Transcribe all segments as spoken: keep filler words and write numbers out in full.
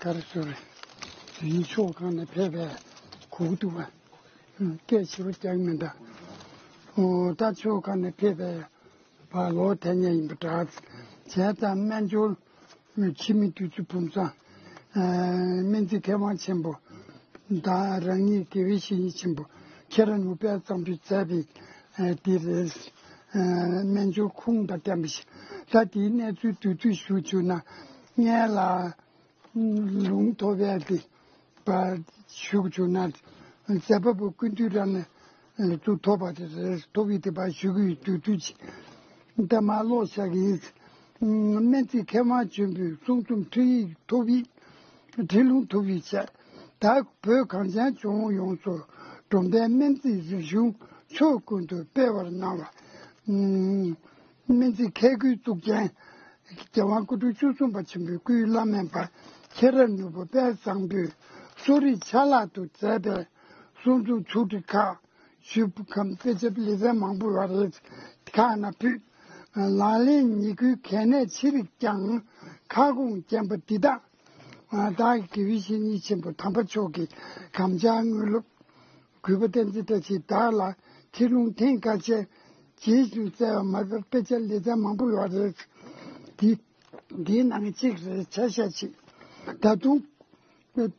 ག་རེ་ཟེར། དེ་ཕྱོགས་གང་ནས་ཕེབས་པའི་གོ་གི་འདུག་པ། སྐད་ཆེ་རུ་རྒྱག་མི་འདྲ། ཨོ་ད་ཕྱོགས་གང་ནས་ཕེབས་པའི་བར་ལོག་དེ་ཉིད་ཡིན་པ་འདྲ། བྱས་ཙང་སྨན་སྦྱོར་འཆི་མེད་བདུད་རྩི་བུམ་ཚང་། སྨན་རྩིས་མཁས་དབང་ཆེན་པོ་དང་རང་ཉིད་དགེ་བའི་བཤེས་གཉེན་ཆེན་པོ་ཁྱེད་རང་ནུབ་པའི་གཙང་པོས་མཛད་པའི་འདི་རེད། སྨན་སྦྱོར་ཁུངས་དང་ལྡན་པ་ཞིག་ད་དེའི་གནས་ཚུལ་བསྡུས་བསྡུས་ཞུ་བཅུག་ན། སྔོན་ལ་ལུང་ཐོབ་པའི་དེ་བར་ཞུ་བཅུག་ན། མཛད་པ་པོ་ཀུན་འདུས་རང་ནས་ཚུར་ཐོབ་པ་དེ་རེད། ཐོབ་པའི་དེ་བར་ཞུ་གི་ཡོད། བསྡུས་བསྡུས་ཅིག་ད་མར་ཀློག་བཞག་གི་ཡིན། སྨན་རྩིས་མཁས་དབང་ཆེན་པོས་གསུང་རྩོམ་ཁྲིད་ཡིག་ཐོབ་ཡིག་ཁྲིད་ལུང་ཐོབ་ཡིག་བཅས། ད་བོད་གངས་ཅན་ལྗོངས་ཡོངས་སུ་སྒྲོམ་སྟོན་སྨན་རྩིས་རིག་གཞུང་ཕྱོགས་ཀུན་ཏུ་སྤེལ་བར་གནང་བ། སྨན་རྩིས་མཁས་རྒུའི་གཙུག་རྒྱན་རྒྱལ་དབང་སྐུ་ཕྲེང་བཅུ་གསུམ་པ་ཆེན་པོའི་སྐུའི་བླ་སྨན་པ་ཁྱེད་རང་ནུས་པ་དཔལ་བཟང་པོས་གསོ་རིག་ཆ་ལག་ཏུ་མཛད་པའི་གསུང་རྩོམ་ཆོག་ཁྲིགས་ཁག་ཞུ་ཁམས་དཔེ་ཆ་ལེ་ཚན་མང་པོ་ཡོད་རེད། ཁག་ན་ཕུད་ལག་ལེན་ཉིད་སྐུའི་གལ་གནད་ཆེ་རིགས་ཀྱང་ཁ་སྐོང་རྒྱན་པ་འདི་དག་བདག་གི་དགེ་བའི་བཤེས་གཉེན་ཆེན་པོ་དམ་པ་མཆོག་གི་དམ་བཅའ་དངོས་སློབ་གུས་པ་བསྟན་འཛིན་བཀྲ་ཤིས་བདག་ལ་ཁྲིད་ལུང་ཐེངས་ཁ་ཤས་རྗེས་སུ་བསྩལ་བ་མ་ཟད་དཔེ་ཆ་ལེ་ཚན་མང་པོ་ཡོད་རེད། འདི་འདིའི་ནང་གི་གཅིག་རེད། ཆ་ཤས་ཤིག་ད་དུང་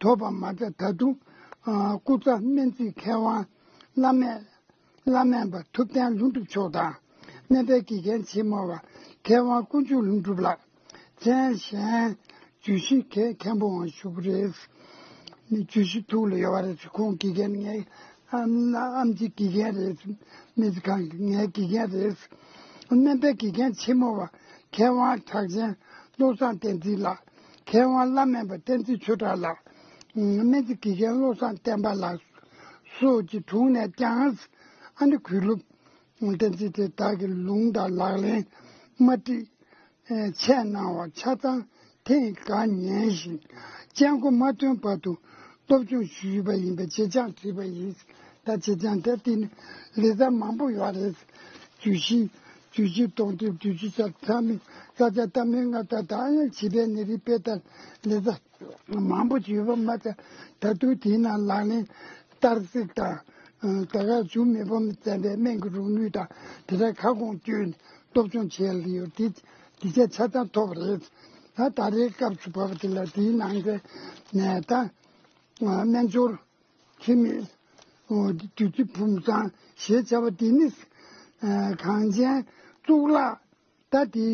ཐོབ་པ་མ་ཟད་ད་དུང་སྐུ་ཚ་སྨན་རྩིས་མཁས་དབང་བླ་སྨན་བླ་སྨན་པ་ཐུབ་བསྟན་ལྷུན་གྲུབ་མཆོག་དང་། སྨན་པའི་དགེ་རྒན་ཆེན་མོ་བ་མཁས་དབང་དཀོན་མཆོག་ལྷུན་གྲུབ་ལགས། མཚན་གཞན་བརྗོད་གཞི་མཁན་མཁན་པོའང་ཞུ་གི་རེད། མི་བརྗོད་གཞི་ཐུགས་ལ་ཡོད་པ་རེད། ཁོང་དགེ་རྒན་ངའི་ཨམ་ཨམ་ཆི་དགེ་རྒན་རེད། སྨན་རྩིས་ཁང་གི་ངའི་དགེ་རྒན་རེད། སྨན་པའི་དགེ་རྒན་ཆེན་མོ་བ་མཁས་དབང་གྲགས་ཅན་བློ་བཟང་བསྟན་འཛིན་ལགས། མཁས་དབང་བླ་སྨན་པ་བསྟན་འཛིན་ཆོས་གྲགས་ལགས། སྨན་རྩིས་དགེ་རྒན་བློ་བཟང་བསྟན་པ་ལགས་སོགས་ཀྱི་དྲུང་ནས་ཀྱང་ཨ་ནི་གུས་སློབ་བསྟན་འཛིན་དེ་དག་གི་ལུང་དང་ལག་ལེན་མ་བྲིས་ཆད་གནང་བ་ཆ་ཚང་ཐེངས་འགའ་ཉན་ཞིང་། སྤྱན་གོ་མ་ཐོན་བར་དུ་སློབ་སྦྱོང་ཞུས་པ་ཡིན་པས་བྱེད་སྦྱང་བྲིས་པ་ཡིན། ད་བྱེད་སྦྱང་དེ་དེ་ནི་ལེ་ཚན་མང་པོ་ཡོད་རེད། བརྗོད་གཞི་བརྗོད་གཞི་གཏོང་དེབ་བརྗོད་གཞི་ས་ཚ་མི་ས་ཆ་ལྟ་མི་ལྔ་ད་ད་ཡང་བྱིས་པའི་ནད་རིགས་དཔེ་ལྟ་ལེ་ཚན་མང་པོ་ཡོད་པ་མ་ཚད། ད་དུང་དེའི་ནང་ལག་ལེན་གཏར་གཟིགས་དང་། ད་ག་ཇུ་མི་ཕམ་བཙན་པའི་སྨན་གྱི་རོགས་དངུལ་དང་དེ་འདྲའི་ཁ་སྐོང་བསྐྱོན་ནས་སློབ་སྦྱོང་བྱས་ལ་ཡོད་དེ་དེ་ཆ་ཆ་ཚང་ཐོབ་རེད། ད་ད་རེས་སྐབས་སུ་བབས་པ་དེ་ལ་དེའི་ནང་གི་ནས་ད་སྨན་སྦྱོར་ཁྱིམ་མི་བདུད་རྩི་བུམ་ཚང་ཞེས་བྱ་བ་དེ་ནི་གངས་ཅན་གཙུག་ལག་ད་དེ་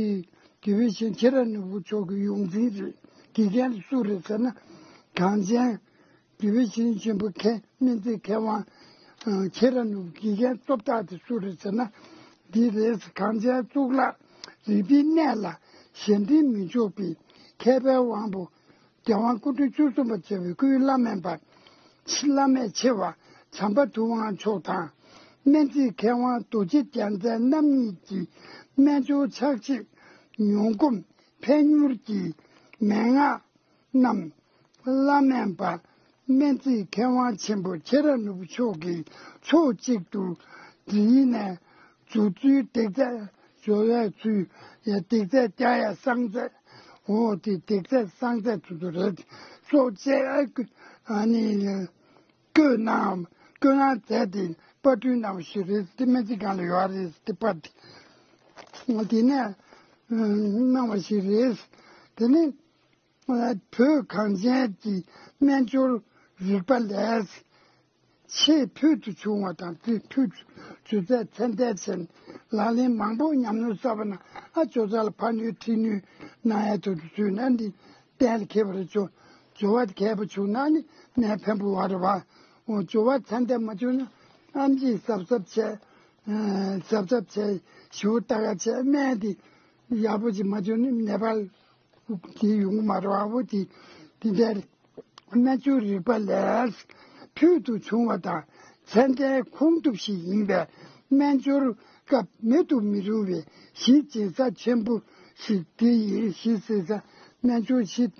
དགེ་བའི་བཤེས་ཁྱེད་རང་ནུས་པ་མཆོག་གི་ཡོངས་འཛིན་རེད། དགེ་རྒན་སུ་རེད་ཟེར་ན། གངས་ཅན་དགེ་བའི་བཤེས་ཆེན་པོ་མཁས་སྨན་རྩིས་མཁས་དབང་ཁྱེད་རང་ནུས་པ་དགེ་རྒན་གཙོ་བདག་དེ་སུ་རེད་ཟེར་ན། འདི་རེད། གངས་ཅན་གཙུག་ལག་རིག་པའི་གནས་ལ་གཞན་དྲིང་མི་འཇོག་པའི་མཁས་པའི་དབང་པོ་རྒྱལ་དབང་སྐུ་ཕྲེང་བཅུ་གསུམ་པ་མཛད་པའི་སྐུའི་བླ་སྨན་པ། ཕྱི་བླ་སྨན་ཆེ་བ་བྱམས་པ་ཐུབ་དབང་མཆོག་དང་། སྨན་རྩིས་མཁས་དབང་རྡོ་རྗེ་རྒྱལ་མཚན་རྣམ་གཉིས་ཀྱིས་སྨན་སྦྱོར་ཕྱག་ཕྱིད་མྱོང་གོམས་ཕན་མྱུར་གྱི་མན་ངག་རྣམས་བླ་སྨན་པ་སྨན་རྩིས་མཁས་དབང་ཆེན་པོ་ཁྱེད་རང་ནུས་པ་མཆོག་གིས་ཕྱོགས་གཅིག་ཏུ་བསྒྲིལ་ནས་སྦྱོར་ཚུལ་འདེགས་ཚད་སྦྱོར་བའི་ཚུལ་ཡང་འདེགས་ཚད་རྒྱག་ཡ་གསང་ཚད། འོ་དེ་འདེགས་ཚད་གསང་ཚད་དེ་ཚོ་རེད། སོགས་བཅས་ཨ་ནི་བཀོད་གནང་བཀོད་གནང་མཛད་དེ་པར་སྐྲུན་གནང་བ་ཞིག་རེད། དེ་སྨན་རྩིས་ཁང་ལ་ཡོད་རེད། དེ་པར་དེ་དེ་ནས་གནང་བ་ཞིག་རེད། དེ་ནི་བོད་གངས་ཅན་གྱི་སྨན་སྦྱོར་རིག་པ་ལས་ཆེས་ཕུལ་དུ་བྱུང་བ་དང་དེ་ཕུལ་དུ་ཚད་ཚད་ལྡན་ཅན་ལག་ལེན་མང་པོ་ཉམས་མྱོང་གསར་པ་ན་ཨ་ཇོ་ཚ་ལ་ཕར་ནུས་ཁྲིད་ནུས་གནང་ཡ་དུ་དུ་ཚུད་ན་འདི་གཏན་ལ་འཁེལ་བ་རེད། ཇོ་ཇོ་བ་མཁས་པ་བྱུང་ན་ནི་གནས་ཕན་པོ་བ་རེད་བ། འོ་ཇོ་བ་ཚད་ལྡན་མ་བྱུང་ན་ཨམ་ཆིས་གཟབ་གཟབ་བྱས་གཟབ་གཟབ་བྱས་ཞུ་ལྟ་ག་བྱས་སྨན་དེ་ཡག་པོ་ཅིག་མ་བྱུང་ན་ནད་པ་དེ་ཡོང་གི་མ་རེད་བ། འོ་དེ་དེ་འདྲའི་སྨན་སྦྱོར་རིག་པ་ལས་ཕུལ་དུ་བྱུང་བ་དང་ཚད་ལྡན་ཁུངས་ཐུབ་ཞིག་ཡིན་པས་སྨན་སྦྱོར་སྐབས་མེད་དུ་མི་རུང་བའི་གཞི་འཛིན་ས་ཆེན་པོ་ཞིག་དེ་ཡིན། གཞི་འཛིན་ས་སྨན་སྦྱོར་ཞིག་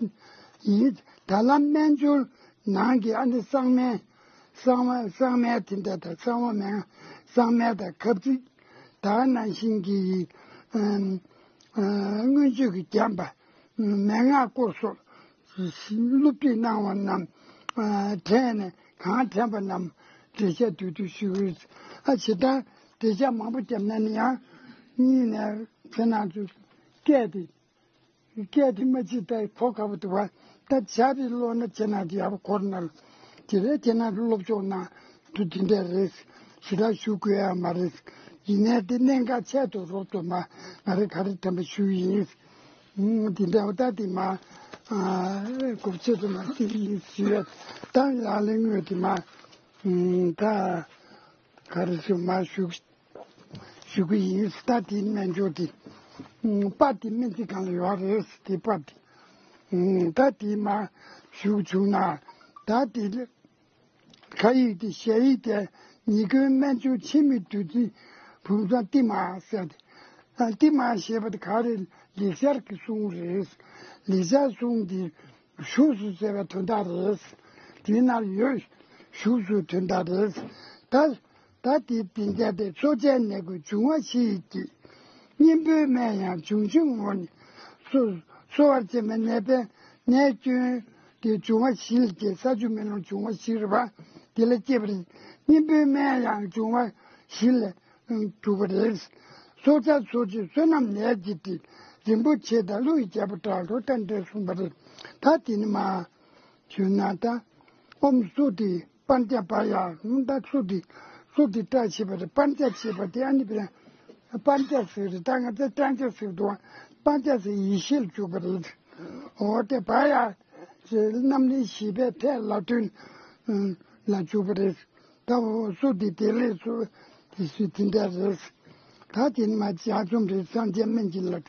ཡིན། ད་ལམ་སྨན་སྦྱོར་ནང་གི་ཨ་ནི་གསང་སྨན་གསང་བ་གསང་སྨན་དེ་འདྲ་དང་གསང་བ་མེད་གསང་སྨན་དང་ཁབ་ཚིག་དག་ནང་བཞིན་གྱི་ཨ་ཨ་མངོན་སྤྱོད་ཀྱིས་བརྒྱན་པ་མན་ངག་སྐོར་སོགས། སློབ་ཁྲིད་གནང་བ་རྣམས་དྲན་ནས་གང་དྲན་པ་རྣམས་འགྲེལ་བཤད་དུས་དུས་ཞུ་གི་ཡོད། ཨ་ཇི་ལྟར་འགྲེལ་བཤད་མང་པོ་བརྒྱབ་ན་ནི་ཡང་གཉིས་ནས་ཁྱེད་རང་ཚོས་སྐད་དེ། སྐད་དེ་མ་ཅིག་ལྟ་གོ་ཁ་པོ་འདུག་བ། ད་ཇ་རེ་ཀློག་ན་ཁྱེད་རང་ཡག་པོ་གོ་ན་ལ། དེ་རེད། ཁྱེད་རང་སློབ་སྦྱོང་གནང་དུས་དེ་འདྲ་རེད། ཞེ་དྲག་ཞུ་དགོས་ཡ་མ་རེད། ཡིན་ནའི་དེ་གནད་འགག་ཆེད་དུ་རོབ་ཏུ་མ་ང་རེ་ག་རེ་དྲན་པ་ཞུ་ཡིན། ཨུམ། དེ་འདྲ་བ་ད་དེ་མ་ཨ་གོ་ཆེད་དུ་མ་དེ་ཡིན་ཞུ་ཡ། ད་ལ་ལས་དངོས་དེ་མ་ཨུམ། ད་ག་རེ་ཞུ་མ་ཞུ། ཞུ་གི་ཡིན། ད་དེ་སྨན་སྦྱོར་དེ། ཨུམ། པར་དེ་སྨན་རྩིས་ཁང་ལ་ཡོད་རེད། དེ་པར་དེ། ཨུམ། ད་དེ་མ་ཞུ་བྱུང་ན། ད་དེ་ཁ་ཡིག་དེ་ཞ་ཡིག་དེ་ཉིད་ཀུན་སྨན་སྦྱོར་ཆེན་མོའི་བདུད་རྩི་བུམ་ཚང་ཏི་མ་ཟེར་ཏེ། ཨ་ཏི་མ་ཞེས་པ་དེ་ག་རེ་ལེགས་སྦྱར་གྱི་གསུང་རེད། ལེགས་སྦྱར་གསུང་དེ་བཞུགས་སུ་ཟེར་བའི་དོན་དག་རེད། དེ་ན་ཡོད། བཞུགས་སུ་དོན་དག་རེད། ད། ད་དེ་དེ་འདྲ་སྟེ། གསོ་དཔྱད་ནད་ཀུན་འབྱུང་བ་བཞི་ཡི་རྒྱུ། གཉེན་པོའི་སྨན་ཡང་འབྱུང་བཞི་ངོ་ནི། གསོ་གསོ་བར་བྱེད་པའི་ནད་པའི་ནད་སྐྱོན་དེ་འབྱུང་བ་བཞི་ལ་སྐྱེ། ས་ཆུ་མེ་རླུང་འབྱུང་བ་བཞི་རེད་པ། དེ་ལ་སྐྱེ་བ་རེད། གཉེན་པོའི་སྨན་ཡང་འབྱུང་བ་བཞི་ལ་གྲུབ་པ་རེད། གསོ་བྱ་གསོ་བྱེད་བསོད་ནམས་ལས་ཀྱི་སྤྲིན། རིན་པོ་ཆེ་དང་ཀླུ་ཡི་རྒྱལ་པོ་འདྲ་ལོ་ཏན་ཏན་གསུངས་པ་རེད། ད་དེ་ནི་མ་བྱུང་ན་ད་ཨོམ་སུ་དེ། པར་རྒྱག་པ་ཡ། ད་སུ་དེ་སུ་དེ་བཀྲ་ཤིས་པ་རེད། པར་རྒྱག་ཞེས་པ་དེ་ཨ་ནི་པར་པར་རྒྱག་ཟེར་རེད། ད་ང་ཚོ་ཀྲང་རྒྱག་ཟེར་འདུག་པར་རྒྱག་ཟེར་ཡེ་ཤེས་ལ་འཇུག་པ་རེད། འོ་དེ་བ་ཡ། རྣམ་གླིང་བཞི་པའི་ཐད་ལ་དོན་ལ་འཇུག་པ་རེད། ད་འོ་སུ་དེ་དེ་ལས་སུ་དེ་སུ་དེ་འདྲ་རེད། ད་དེ་ནི་མ་ཇག་རྩོམ་རེད། སངས་རྒྱས་སྨན་གྱི་བླ།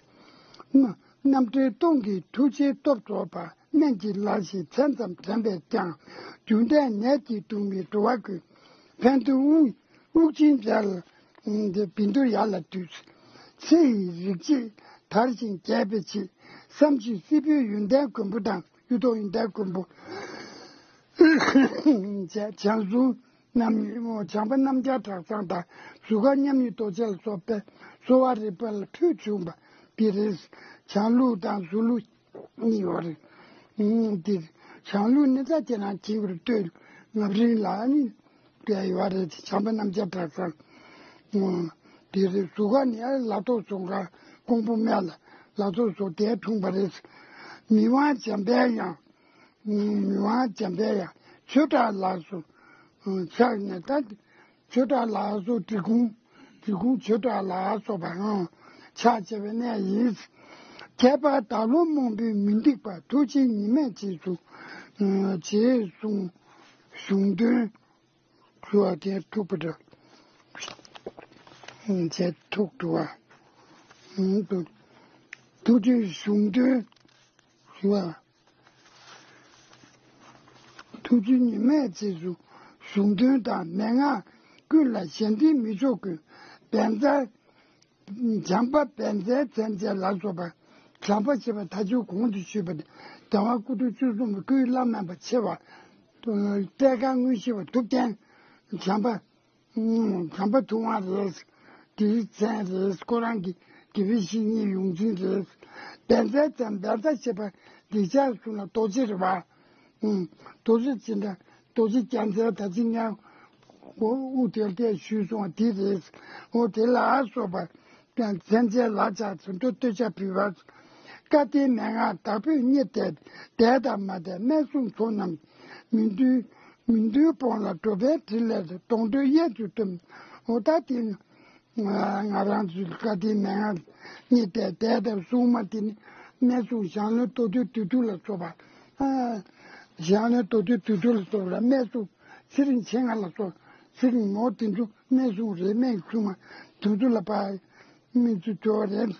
རྣམ་གྲོལ་སྟོང་གི་ཐུགས་རྗེའི་སྟོབས་རྫོགས་པ། སྨན་གྱི་བླ་ཞེས་མཚན་ཙམ་དྲན་པས་ཀྱང་། རྒྱུ་འབྲས་ནད་ཀྱིས་གདུང་བའི་འགྲོ་བ་ཀུན། ཕན་བདེའི་དབུགས་དབུགས་འབྱིན་འཇའ་ལ་བིང་འདུར་ཡར་ལ་འདུད། ཚེ་ཡི་རིག་བྱེད་དར་ཞིང་རྒྱས་པའི་ཆེད། བསམ་བརྗོད་སྲིད་པའི་ཡོན་ཏན་མགོན་པོ་དང་། གཡུ་ཐོག་ཡོན་ཏན་མགོན་པོ། བྱང་སེམས་རྣམ་གཉིས། བྱམས་པ་རྣམ་རྒྱལ་གྲགས་བཟང་དང་། གཟུགས་སྐར་མཉམ་ཉིད་རྡོ་རྗེ་ལ་སོགས་པའི་གསོ་བ་རིག་པ་ལ་ཕུལ་བྱུང་བ་འདི་རེད། བྱང་ལུགས་དང་ཟུར་ལུགས་གཉིས་ཡོད་རེད། ཨང་། འདིར་བྱང་ལུགས་ནི་ད་ཁྱེད་རང་མཁྱེན་གྱི་རེད། སྟོད་རྔ་རིང་ལ་ནི་བསྡད་ཡོད་རེད། བྱམས་པ་རྣམ་རྒྱལ་གྲགས་བཟང་། ཨང་། འདི་རེད། གཟུགས་སྐར་ནི་ལ་ཐོག་རྫོང་དཀར་ཀོང་པོ་སྨད་ལ་ལ་ཐོག་རྫོང་དེར་འཁྲུངས་པ་རེད། མི་དབང་འཇམ་དཔལ་དབྱངས། མི་དབང་འཇམ་དཔལ་དབྱངས་ཆོས་གྲགས་ལ་སོགས་ཕྱག་ནས་ད། ཆོས་གྲགས་ལ་སོགས་འབྲི་གུང་། འབྲི་གུང་ཆོས་གྲགས་ལ་སོགས་པའང་ཕྱག་བྱ་བའི་གནས་ཡིན། ཁྱད་པར་བདག་བློ་རྨོངས་པས་མི་འགྲིག་པ། ཐུགས་རྗེ་ཉི་མས་རྗེས་སུ། རྗེས་གསུངས་གཞུང་དོན་ཞུ་བ་དེ་ཐུག་པ་འདྲ། བྱས་ཐུག་འགྲོ་བ། ཐུགས་རྗེ་གཞུང་དོན་ཞུ་བ། ཐུགས་རྗེ་ཉི་མས་རྗེས་སུ་གཞུང་དོན་དང་མན་ངག་ཀུན་ལ་གཞན་དྲིང་མི་འཇོག་ཀུན། བཛྲ། བྱམས་པ་བཛྲ་མཚན་བཅས་ལ་སོགས་པ། བྱམས་པ་ཞེས་པ་ད་ཅི་གོང་དུ་ཞུས་པ་ནི་རྒྱལ་བ་སྐུ་ཕྲེང་བཅུ་གསུམ་པའི་སྐུའི་བླ་སྨན་པ་ཆེ་བ། གཏེར་ཁ་དངོས་གཞི་བ་ཐུབ་བསྟན་བྱམས་པ། བྱམས་པ་ཐུབ་དབང་རེད། དེའི་མཚན་རེད། ཁོ་རང་གི་དགེ་བའི་བཤེས་གཉེན་ཡོངས་འཛིན་རེད། བཛྲ་ཙམ་བཛྲ་ཞེས་པ་འདི་ཅག་གསུང་ལ་རྡོ་རྗེ་རེད་པ། རྡོ་རྗེ་ཅི་འདྲ། རྡོ་རྗེ་རྒྱལ་མཚན་ད་ཅི་ཉག་འོ་དེ་ལྟས་ཞུས་སོང་བ་དེ་རེད། འོ་དེ་ལ་སོགས་པ། ཀྱང་མཚན་མཚན་ལ་ཕྱག་འཚལ་འདུད་བསྟོད་ཕྱག་ཕུལ་བ། བཀའ་དེའི་མན་ངག་བདག་པོས་རྙེད་དེ་འདས་དང་མ་འདས་སྨན་གསུང་ཚོགས་རྣམས་མི་འདུལ་མི་འདུལ་སྤོང་ལ་འགྲོ་བའི་དྲིན་ལས་གདོང་གྲོལ་གཡས་སུ་བསྟིམ། འོ་ད་དེ་ང་རང་ཚོའི་བཀའ་དེའི་མན་ངག་རྙེད་དེ་འདས་དང་སྲུང་མ་དེ་ནི་སྨན་གསུང་ཞང་བློན་རྡོ་རྗེ་བདུད་འདུལ་ལ་སོགས་པ། ཞང་བློན་རྡོ་རྗེ་བདུད་འདུལ་ལ་སོགས་པ་ལ་སྨན་གསུང་ཚེ་རིང་མཆེད་ལྔ་ལ་སོགས་ཚེ་རིང་མོ་དེ་ཚོ་སྨན་གསུང་རེད། སྨན་གསུང་མ་དེ་ཚོ་ལ་པ། མི་ཚུ་སྐྱོ་བ་རེད།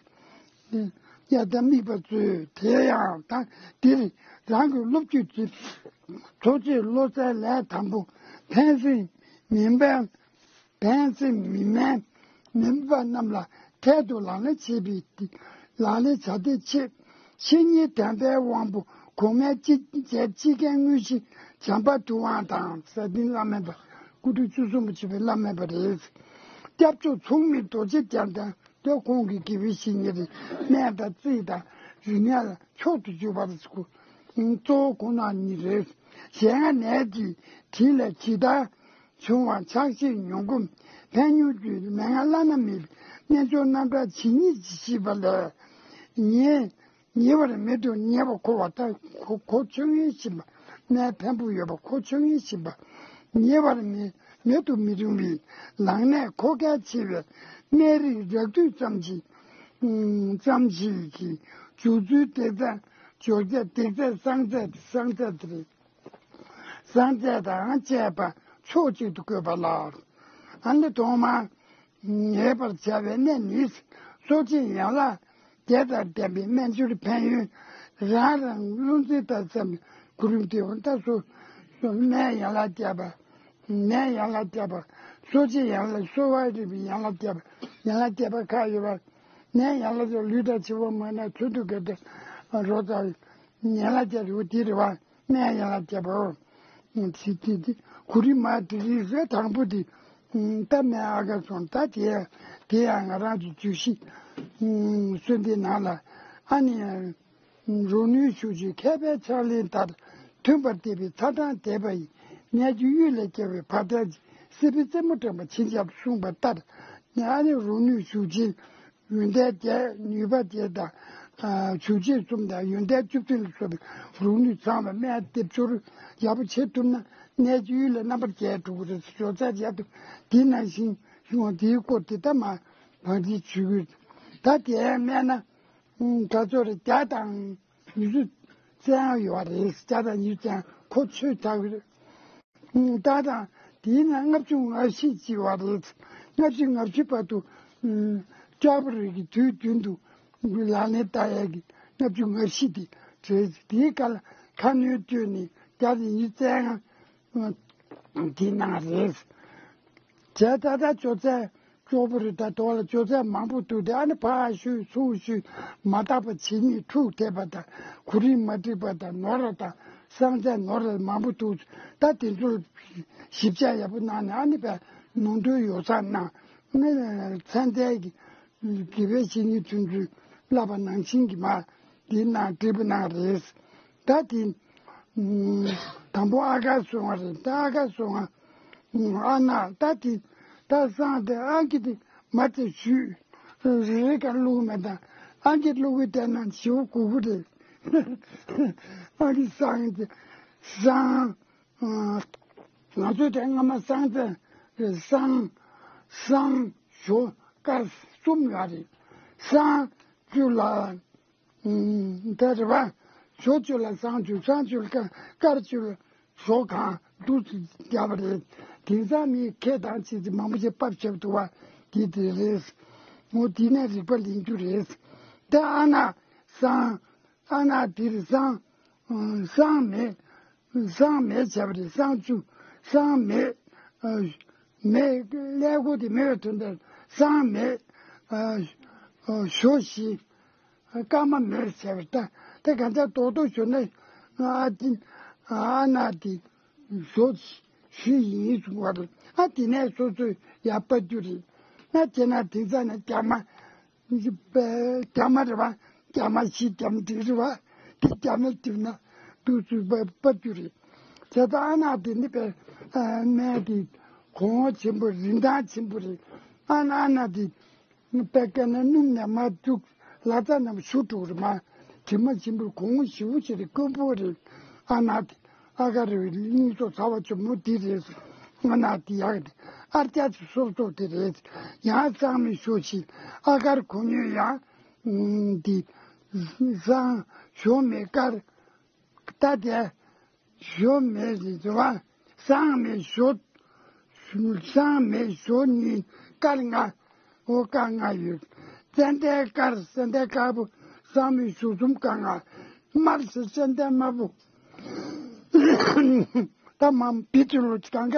ཡ་ད་དམིགས་པ་ཚོས་དེ་ཡང་ད་འདིར་རང་གི་སློབ་བརྒྱུད་ཀྱི་ཚོགས་ཀྱི་བློ་རྩལ་ལས་དང་པོ་ཕན་སེམས་མི་དམན་ཕན་སེམས་མི་དམན་མི་དམན་པ་རྣམས་ལ་འཕྲལ་དུ་ལག་ལེན་བྱེད་པའི་ལག་ལེན་བྱ་དེ་ཆེད་བཤེས་གཉེན་དམ་པའི་དབང་པོ་གོང་མའི་ཅི་བྱས་ཅི་མཁན་དངོས་གཞི་བྱམས་པ་ཐུབ་དབང་དང་ས་སྟེང་བླ་མེད་པ་སྐུ་ཕྲེང་བཅུ་གསུམ་པ་ཆེ་བའི་བླ་མེད་པ་རེད། སྐྱབས་མཆོག་མཚུངས་མེད་རྡོ་རྗེ་རྒྱལ་མཚན་དེ་ཁོང་གི་དགེ་བའི་བཤེས་གཉེན་རེད། སྨན་དང་རྩིས་དང་རིག་གནས་ལ་མཆོག་ཏུ་གྱུར་པ་རེད། སྐུ་ གཙོ་བོ་ཁོང་རྣམ་གཉིས་རེད། ཞལ་སྔ་ནད་ཀྱི་དྲི་ལས་ཇི་ལྟར་བྱུང་བ། ཆགས་ཞེན་ཉོན་གོམས་ཕན་ཡོན་བཅུད། མན་ངག་བླ་ན་མེད་པའི་རྣལ་འབྱོར་རྣམ་གྲངས་ཇི་སྙེད་ཅིག་ཤེས་པ་ལས། ཉེ་ཉེ་བར་མེད་དུ་ཉེ་བར་མཁོ་བ་དང་། གོ་གོ་ཆོད་མཁན་ཞིག་ཡིན་པ། གནས་ཕན་པོ་ཡོད་པ་གོ་ཆོད་མཁན་ཞིག་ཡིན་པ། ཉེ་བར་མེད་མེད་དུ་མི་རུང་བའི་ལངས་གནས་མཁོ་གལ་ཆེ་བའི་སྨན་རིགས་རགས་བསྡུས་ཙམ་ཞིག་ཙམ་ཞིག་གི་འཇུག་ཚུལ་སྡེ་ཚན། འཇུག་ཚད་སྡེ་ཚན་གསང་ཚད་གསང་ཚད་དེ་རེད། གསང་ཚད་དང་བཅས་པ་ཕྱོགས་གཅིག་ཏུ་བཀོད་པ་ལ། ཨ་ནི་ཐོག་མར་ངེས་པར་བྱ་བའི་གནད་ནི། གསོ་བྱེད་ཡན་ལག་བརྒྱད་དང་ལྡན་པའི་སྨན་སྦྱོར་ཕན་ཡོན་རང་རང་བློ་འཛིན་ལྟར་བསམ་པའི་གོ་རིམ་དེ། འོ་ད་གསོ་སྨན་ཡན་ལག་བརྒྱད་པ། ནད་ཡན་ལག་བརྒྱད་པ། གསོ་བྱེད་ཡན་ལག་གསོ་བ་རིག་པའི་ཡན་ལག་བརྒྱད་པ། ཡན་ལག་བརྒྱད་པ་ཁག་ཡོད་པ། ནད་ཡན་ལག་ལུས་དང་བྱེད་པོ་མ་ན་ཚུལ་དུ་གལ་ཏེ་རོ་ཙ་ཡན་ལག་བརྒྱད་རེད་པ། དེ་རེད་པ། སྨན་ཡན་ལག་བརྒྱད་པ། དེ་དེ་དེ་གོ་རིམ་མ་དེ་རིགས་རེ་དང་པོ་དེ། ད་སྨན་ཨ་ག་སོང་ད་དེ་དེ་ཡང་ང་རང་གི་བརྗོད་གཞི་གསོལ་འདེབས་ནང་ལ། ཨ་ནི། རོ་སྣོད་ཞུ་ཆེད་མཁས་པའི་ཕྱག་ལེན་ལྟར། མཐུན་པར་བསྡེབས་པའི་ཚ་གྲང་དེ་བ་ཡི། ནད་ཀྱི་གཡུལ་ལས་རྒྱལ་བའི་བར་ཐལ་གྱི། སྲིད་པའི་རྩེ་མོ་འགྲངས་པ་ཇི་བཞིན་གསུངས་པ་ལྟར། ཨ་ནི་རོ་སྣོད་ཞུ་ཆེད་ཡོན་ཏན་བརྒྱད་ནུས་པ་བརྒྱད་དང་། ཞུ་ཆེད་གསུམ་དང་ཡོན་ཏན་བཅུ་བདུན་ལ་སོགས་པའི་རོ་སྣོད་ཚང་བའི་སྨན་སྡེབ་སྦྱོར་ཡག་པོ་བྱེད་ཐུབ་ན། ནད་ཀྱི་གཡུལ་ལས་རྣམ་པར་རྒྱལ་འགྲོ་གི་རེད། ཞོ་ཚ་བྱ་ཐུབ། དེ་ནང་བཞིན་ཡོང་དེའི་སྐོར་དེ་ད་མ་བང་རྩིས་བྱེད་ཀྱི་ཡོད། ད་དེ་སྨན་ན། ད་ཚོ་རེ་བརྒྱ་དང་ཉི་ཤུ་རྩ་ལྔ་ཡོད་རེད། བརྒྱ་དང་ཉི་ཤུ་རྩ་ལྔ་ཁོ་ཆོས་ཚ་གི་རེད། ད་དང་དེའི་ནང་ལྔ་བཅུ་ང་བཞི་ཅིག་ཡོད་རེད། ལྔ་བཅུ་ང་བཞི་བར་དུ་ལྕགས་པོ་རི་གི་དུས་རྒྱུན་དུ་ལག་ལེན་བསྟར་ཡས་ཀྱི་ལྔ་བཅུ་ང་བཞི་དེ་རེད། དེའི་སྐབས་ལ་ཁ་སྣོན་སྤྲོད་ནས་བརྒྱ་དང་ཉི་ཤུ་རྩ་ལྔ། དེ་ནང་རེད། བྱས་ཙང་ད་ཅོ་ཙེ་ཅོག་པོ་རེད། ད་དོ་ལ་ཅོ་ཙེ་མང་པོ་འདུག་སྟེ། ཨ་ནི་ཕར་བཤུས་ཚུར་བཤུས། མ་དག་པ་བྱེད་ནི་འཁྲུག་ཐེབས་པ་དང་། གོ་རིམ་མ་འགྲིག་པ་དང་། ནོར་བ་དང་གསང་ཚད་ནོར་བ་མང་པོ་འདུག་ད་དེ་ཚོར་ཞིབ་ཆ་ཡག་པོ་གནང་ནས། ཨ་ནི་པའི་ནོར་འཁྲུལ་ཡོ་བསྲང་གནང་། ཨ་ནི་ཚན་རྩལ་གྱི་དགེ་བའི་བཤེས་གཉེན་ཚུན་ཚོད་བསླབ་པ་ནང་བཞིན་གྱི་མ་འདི་གནང་འབྲས་བུ་གནང་རེད། ད་དེ་དང་པོ་ཨ་གར་སོང་བ་རེད། ད་ཨ་གར་སོང་བ། ཨ་ན་ད་དེ་ད་སང་དེ་ཨང་ཀི་དེ་མ་ཚད་ཞུས། རེ་རེ་གར་བླུགས་མེད། ད་ཨང་ཀི་བླུགས་དེ་ན་ཞེ་པོ་དགོས་ཀྱི་རེད། ཨང་ཀི་སང་དེ་སང་། ང་ཚོ་དེ་སྔ་མ་སང་ཚེ་སང་སང་ཞོ་དཀར་གསུམ་ཡོད་རེད། སང་བཅུ་ལ། ཨུམ། དེ་རེད་པ། ཞོ་བཅུ་ལ་སང་བཅུ། སང་བཅུ་ལ་དཀར། དཀར་བཅུ་ལ་ཞོ་གང་འདུག་བརྒྱབ་པ་རེད། དེང་སང་མི་ཁེ་དང་ཅི་ཅི་མང་པོ་ཞིག་ཕབ་བྱེད་འདུག་པ། དེ་དེ་རེད། འོ་དེ་ནས་རིག་པ་ལེན་རྒྱུ་རེད། དེ་ཨ་ན་སང་། ཨ་ན་དེ་རེད། སང་། ཨུམ། སང་མེད། སང་མེད་བྱས་པ་རེད། སང་བཅུ། སང་མེད། ཨ། མེད། ཀླད་ཀོར་དེ་མེད་པའི་དོན་དུ་སང་མེད། ཨ། ཨ། ཞོ་བཞི། སྐར་མ་མེད་བྱས་པ་རེད། ད་དེ་གང་ལྟར་རྡོག་རྡོག་ཞོ་ན། ཨ་ཏི། ཨ་ན་ཏི། ཞོ་བཞི་ཡིན་གསུང་བ་རེད། ཨ་དེ་ནས་སོ་སོས་ཡར་སྤར་རྒྱུ་རེད། ཨ་དེ་ན་དེང་སང་ནས་རྒྱ་མ། རྒྱ་མ་རེད་པ། རྒྱ་མ་བཞི། རྒྱ་མ་དྲུག་རེད་པ། དེ་རྒྱ་མ་བསྒྲིགས་ན་འདུག་ཚུལ་སྤར་རྒྱུ་རེད། བྱས་ཙང་ཨ་ན་དེ་ནི་པའི་སྨན་དེ་གོང་འོག་ཆེན་པོ། རིན་ཐང་ཆེན་པོ་རེད། ཨ་ན་ཨ་ན་དེ་དཔེ་བཀལ་ན་སྣུམ་ནས་མར་བཙུགས། ལག་རྩ་ནང་བཞུར་འགྲོ་གི་རེད་མ། དྲི་མ་ཆེན་པོ་གོང་ཞེ་པོ་ཅིག་རེད། དཀོན་པོ་རེད། ཨ་ན་དེ། ཨ་གར་རེད། སྙིང་སོགས་ཚ་བ་ཆེན་མོ་དེ་རེད། ང་ན་དེ་ཡག་དེ། ཨར་ཀྱ་ཆུ་སོབ་སོབ་དེ་རེད། ཡང་གཙང་མའི་ཞོ་ཞིག་ཨ་གར་གོ་ཉོས་ཡང་། འདི། སང་ཞོ་མེད་དཀར། ད་དེ་ཞོ་མེད་རེད་བ། སང་མེད་ཞོ། སང་མེད་ཞོ་གཉིས། དཀར་ལྔ། འོ་དཀར་ལྔ་ཡོད། ཙན་དན་དཀར། ཙན་དན་དཀར་པོ། སང་མེད་ཞོ་གསུམ། དཀར་ལྔ། དམར་ཟེར། ཙན་དན་དམར་པོ། ད་མ་བི་ཏི་ལོ་གང་ག་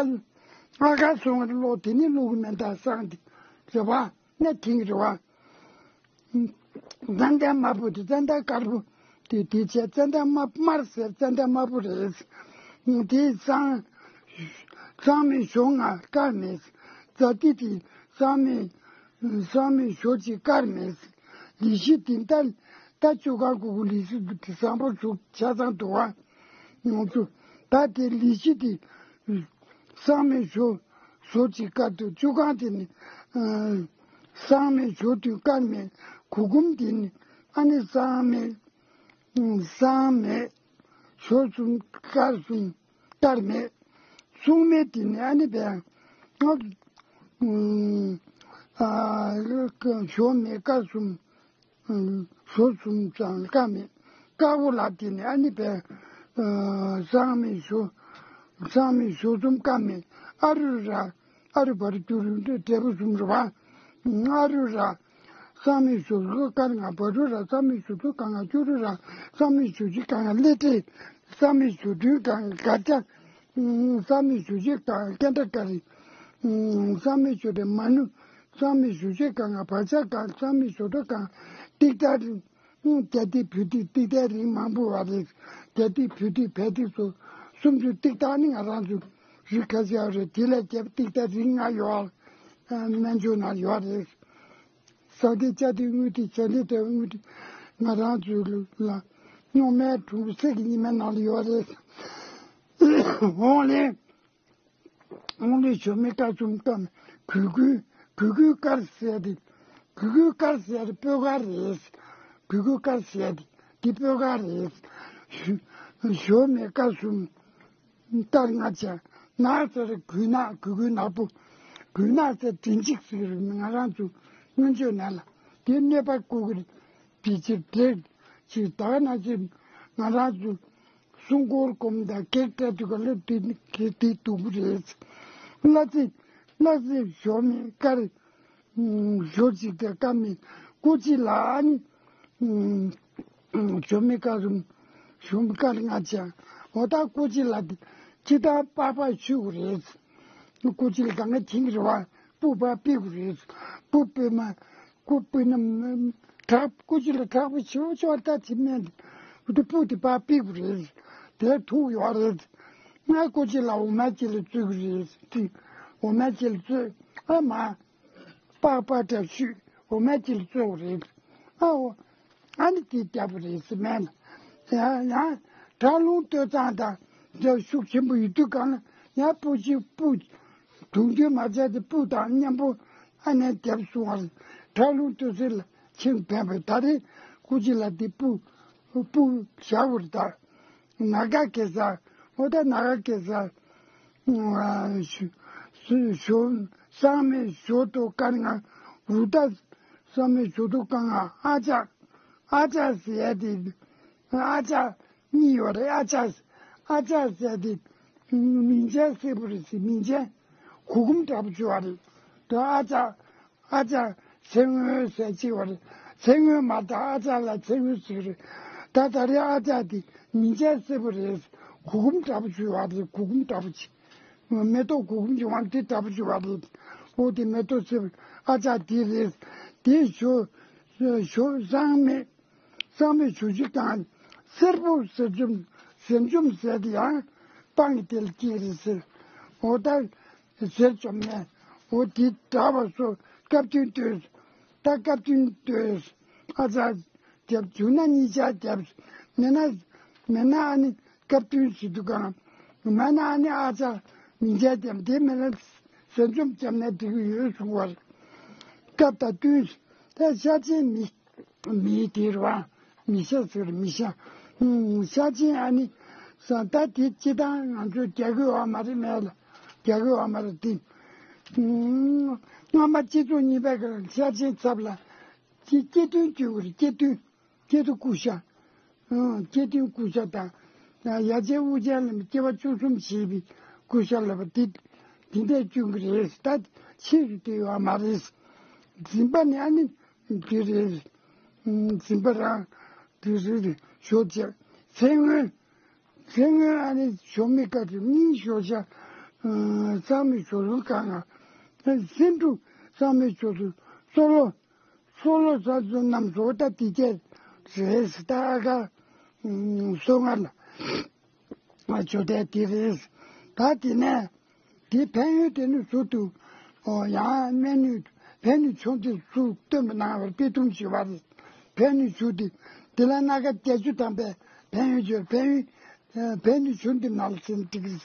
ཨ་གར་སོང་བའི་ལོ་དེ་ནི་བླུག་གི་མེད། ད་སང་དེ་རེད་བ། ནས་དེང་རེད་བ། ཙན་དན་དམར་པོ་དེ། ཙན་དན་དཀར་པོ་དེ། དེ་བྱས་ཙན་དན་དམར། དམར་ཟེར། ཙན་དན་དམར་པོ་རེད། དེ་སང་། སང་མེད་ཞོ་ལྔ། དཀར་མེད། ཛ་ཏི་དེ། སང་མེད། སང་མེད་ཞོ་གཅིག་དཀར་མེད། ལི་ཤི་དེ་ད། ད་བཅུ་གང་གུ་གུ་ལི་ཤི་དེ་བཟང་པོ་བྱུང་ཆ་ཚང་འདུག་བ། ཡོངས་སུ་ད་དེ་ལི་ཤི་དེ་སང་མེ་ཞོ་ཞོ་གཅིག་དཀར་དུ་བཅུ་གང་དེ་ནི་སང་མེ་ཞོ་དུས་དཀར་མེ་གུ་གུམ་དེ་ནི་ཨ་ནི་སང་མེ་སང་མེ་ཞོ་གསུམ་དཀར་གསུམ་དཀར་མེ་སུང་མེ་དེ་ནི་ཨ་ནི་བས་ཞོ་མེ་དཀར་གསུམ། ཞོ་གསུམ་ཙང་དཀར་མེ། དཀར་པོ་ལ་དེ་ནི་ཨ་ནི་བས། སང་མེ་ཞོ། སང་མེ་ཞོ་གསུམ་དཀར་མེ། ཨ་རུ་ར། ཨ་རུ་བ་རུ་ཏུ་རུ་འདྲེ་འབྲས་བུ་གསུམ་རུ་བ། ཨ་རུ་ར། སང་མེ་ཞོ་གསུམ་དཀར་ང་བ་རུ་ར། སང་མེ་ཞོ་གསུམ་དཀར་ང་ཅུ་རུ་ར། སང་མེ་ཞོ་གཅིག་དཀར་ང་ལེ་ཏྲེ། སང་མེ་ཞོ་བདུན་དཀར་ང་ག་ཅ། སང་མེ་ཞོ་གཅིག་དཀར་ང་ཀན་ཏ་ཀ་རི། སང་མེ་ཞོ་དེ་མ་ནུ། སང་མེ་ཞོ་གཅིག་དཀར་ང་བ་ཅ་དཀར། སང་མེ་ཞོ་དྲུག་དཀར་ང་ཏིག་ཏ་རི། རྒྱ་ཏིག་བུ་ཏིག་ཏིག་ཏ་རིགས་མང་པོ་བ་རེད། རྒྱ་ཏིག་བུ་ཏིག་བལ་ཏིག་སོགས་སུམ་ཅུ་ཏིག་ཏ་ནི་ང་རང་ཚོ་རིགས་ཁ་ཤས་རེད། དེ་ལས་རྒྱབ་ཏིག་ཏ་རིགས་ལྔ་ཡོད། སྨན་བཅོས་ནང་ཡོད་རེད། ས་ཏིག་ལྕགས་ཏིག་དངུལ་ཏིག་བྱ་ཏིག་དེ་དངུལ་ཏིག་ང་རང་ཚོའི་ལ་རྙོག་མའི་གྲུང་པོ་ཚིག་གི་ཉི་མའི་ནང་ལ་ཡོད་རེད། འོང་ལེ། ཨོང་ལེ་ཞོ་མེ་དཀར་གསུམ་དཀར་མེ། གུ་གུལ། གུ་གུལ་དཀར་ཟེར་ཏེ། གུ་གུལ་དཀར་ཟེར་ཏེ་སྤོས་དཀར་རེད། གུ་གུལ་དཀར་ཟེར་ཏེ་འདི་སྤོས་དཀར་རེད། ཞོ་ཞོ་མེ་དཀར་གསུམ་དཀར་ལྔ་བྱས། ནག་ཟེར་གུལ་ནག་གུ་གུལ་ནག་པོ། གུལ་ནག་ཟེར་མགྲིན་གཅིག་ཟེར་ང་རང་ཚོ་སྔོན་ཆད་ནས་ལ་དེ་གནོད་པ་བཀོལ་གི་རེད། དེ་ཕྱིར་དེ་ཅིག་ད་ག་ནང་བཞིན་ང་རང་ཚོ། སྲུང་འཁོར་སྒོམ་དང་བགེགས་བསྐྲད་དུས་ཀ་ལ་དེ་དེ་སྡུག་པོ་རེད། གླ་རྩི། གླ་རྩི་ཞོ་མེ་དཀར། ཞོ་གཅིག་དང་དཀར་མེ་སྐུ་ཅི་ལ་ཨ་ནི། ཞོ་མེ་དཀར་རུམ། ཞོ་མེ་དཀར་ལྔ་བྱས། འོ་ད་སྐུ་ཅི་ལ་དེ་ཅི་ལྟར་པགས་པ་བཤུས་དགོས་རེད། སྐུ་ཅི་ལ་གང་ག་ཁྱིང་རེད་བ། སྤུ་པ་ཕུད་དགོས་རེད། སྤུ་ཕུད་མ། སྐུ་སྤུ་ན་བྲག་སྐུ་ཅི་ལ་བྲག་པོ་ཆེ་བོ་ཆེ་བ་ལྟ་ཅི་སྨན་དེ་སྤུ་དེ་པགས་པ་ཕུད་དགོས་རེད། དེ་ཐུག་ཡོད་རེད། ང་སྐུ་ཅི་ལ་འོ་མ་ཅི་ལ་བཙོས་དགོས་རེད་དེ། འོ་མ་ཅི་ལ་བཙོས་ཨ་མ། པགས་པ་འདྲ་བཤུས་འོ་མ་ཅི་ལ་བཙོས་དགོས་རེད། ཨ་འོ། ཨ་ནི་དེ་རྒྱབ་པ་རེད་ཟེར་མེད་ལ། ཡང་ཡང་བྲག་རླུང་སྟོད་ཚང་དང་རྒྱབ་ཤུགས་ཆེན་པོ་ཡོད་དུས་གང་ལ་ཡང་སྤུ་ཅི་སྤུ། དུང་དུ་མ་བྱས་ཏེ་སྤུ་དང་མཉམ་པོ་ཨ་ནེ་རྒྱབ་སོང་བ་རེད། བྲག་རླུང་སྟོད་ཚང་ལ་ཆེན་ཕན་པའི་ད་རེས་སྐུ་ཅི་ལ་དེ་སྤུ་སྤུ་བཞག་པ་རེད་ད། ན་ག་གེ་ས་འོ་ད་ན་ག་གེ་ས། ཞོ་སང་མེ་ཞོ་ཏོ་དཀར་ང་རུ་ད་སང་མེ་ཞོ་ཏོ་དཀར་ང་ཨ་ཅག་ཨ་ཅག་ཟེར་ཡ་དེ་ཨ་ཅག་གཉིས་ཡོད་རེད། ཨ་ཅག་ཨ་ཅག་ཟེར་ཡ་དེ་མིང་ཅན་སེར་པོ་རེད་ཟེར། མིང་ཅན་གུ་གུམ་འདྲ་པོ་བྱུང་བ་རེད། དེ་ཨ་ཅག་ཨ་ཅག་ཚེ་སྔོན་ཟེར་གཅིག་པ་རེད། ཚེ་སྔོན་མ་དང་ཨ་ཅག་ལ་ཚེ་སྔོན་ཟེར་གི་རེད། ད་ད་རེས་ཨ་ཅག་དེ་མིང་ཅན་སེར་པོ་རེད། གུ་གུམ་འདྲ་པོ་བྱུང་བ་རེད། གུ་གུམ་འདྲ་པོ་ཅིག་མེ་ཏོག་གུ་གུམ་གྱི་དབང་དེ་འདྲ་པོ་བྱུང་བ་རེད། འོ་དེ་མེ་ཏོག་སེར་པོ་ཨ་ཅག་དེ་རེད། དེ་ཞོ་ཞོ་སང་མེ་སང་མེ་ཞོ་གཅིག་དང་སེར་པོ་ཟེར་འཇོམས་ཟེར་འཇོམས་ཟེར་དེ་ཡང་སྤང་གི་དེ་ལ་སྐྱེས་རེད་ཟེར། འོ་ད། ཟེར་བཅོམ་ནས་འོ་དེ་གྲགས་པ་སོ་སྐབས་བསྟུན་ལྟོས། ད་སྐབས་བསྟུན་ལྟོས། ཨ་ཙ། རྒྱབ་བྱུང་ན་གཉིས་ཆ་རྒྱབ། མེད་ན་མེད་ན་ཨ་ནི་སྐབས་བསྟུན་ཟེར་དུས་གང་། མེད་ན་ཨ་ནི་ཨ་ཙ་མིང་ཆ་རྒྱབ། དེ་མེད་ན་ཟེར་བཅོམ་བརྒྱབ་ནས་འགྲིག་གི་ཡོད་གསུང་བར། སྐབས་དང་བསྟུན། ད་ཤ་ཆེན་མི། མིའི་དེ་རུ་བ། མི་ཤ་ཟེར་མི་ཤ། ཤ་ཆེན་ཨ་ནི། ས་ད་དེ་སྤྱི་བཏང་ང་ཚོས་རྒྱག་གི་ཡོད་མ་རེད། མེད་ལ་རྒྱག་གི་ཡོད་མ་རེད་དེ། སྔ་མ་སྤྱི་ཚོགས་གཉིས་པའི་སྐབས་ཤ་ཆེན་ཚབ་ལ། སྐྱེ་སྐྱེ་བདུན་བཅུ་དགུ་རེད། སྐྱེ་བདུན། སྐྱེ་བདུན་སྐུ་ཤ། སྐྱེ་བདུན་སྐུ་ཤ་དང་། ཡ་བྱེད་དབུ་ཅན་ལ་སྐྱེ་བ་བཅུ་གསུམ་བྱེད་པའི་སྐུ་ཤ་ལ་བ་དེ། དེ་འདྲས་བཅུག་གི་རེད། ད་ཕྱིས་སུ་དེ་ཡོད་མ་རེད། འཛིན་པ་ནི་ཨ་ནི། དེ་རེད། འཛིན་པ་རང་དེ་རེད་ཞོ་བྱས། ཚེ་སྔོན། ཚེ་སྔོན་ཨ་ནི་ཞོ་མི་དཀར་གྱི་སྙིང་ཞོ་ཤ། གཙང་མའི་ཞོ་ལུང་གང་ང་། སེང་འབྲུག་གཙང་མའི་ཞོ་ལུང་སོ་ལོ། སོ་ལོ་ཟ་ཚོ་རྣམས་སོ་ད་དེ་སྐད་རེད་ད་ཨ་ཁ། སོ་ང་ལ། ཇོ་དེ་དེ་རེད། ད་དེ་ནས་དེ་ཕན་ཡོན་དེ་ནི་ཟུར་དུ། ཨོ་ཡང་སྨན་ནུས་ཕན་ནུས་ཆུང་དེ་ཚུར་སྟོན་པ་གནང་བར་དཔེ་དུམ་ཞུ་བ་རེད། ཕན་ནུས་ཆུང་དེ་ དེ་ལ་སྣ་ཁ་བརྒྱད་ཅུ་ཐམ་པའི་ཕན་ཡོན་བརྗོད། ཕན་ཡོན། ཕན་ནུས་ཆུ་འདི་ནང་ལ་ཟིན་འགྲིག་རེད།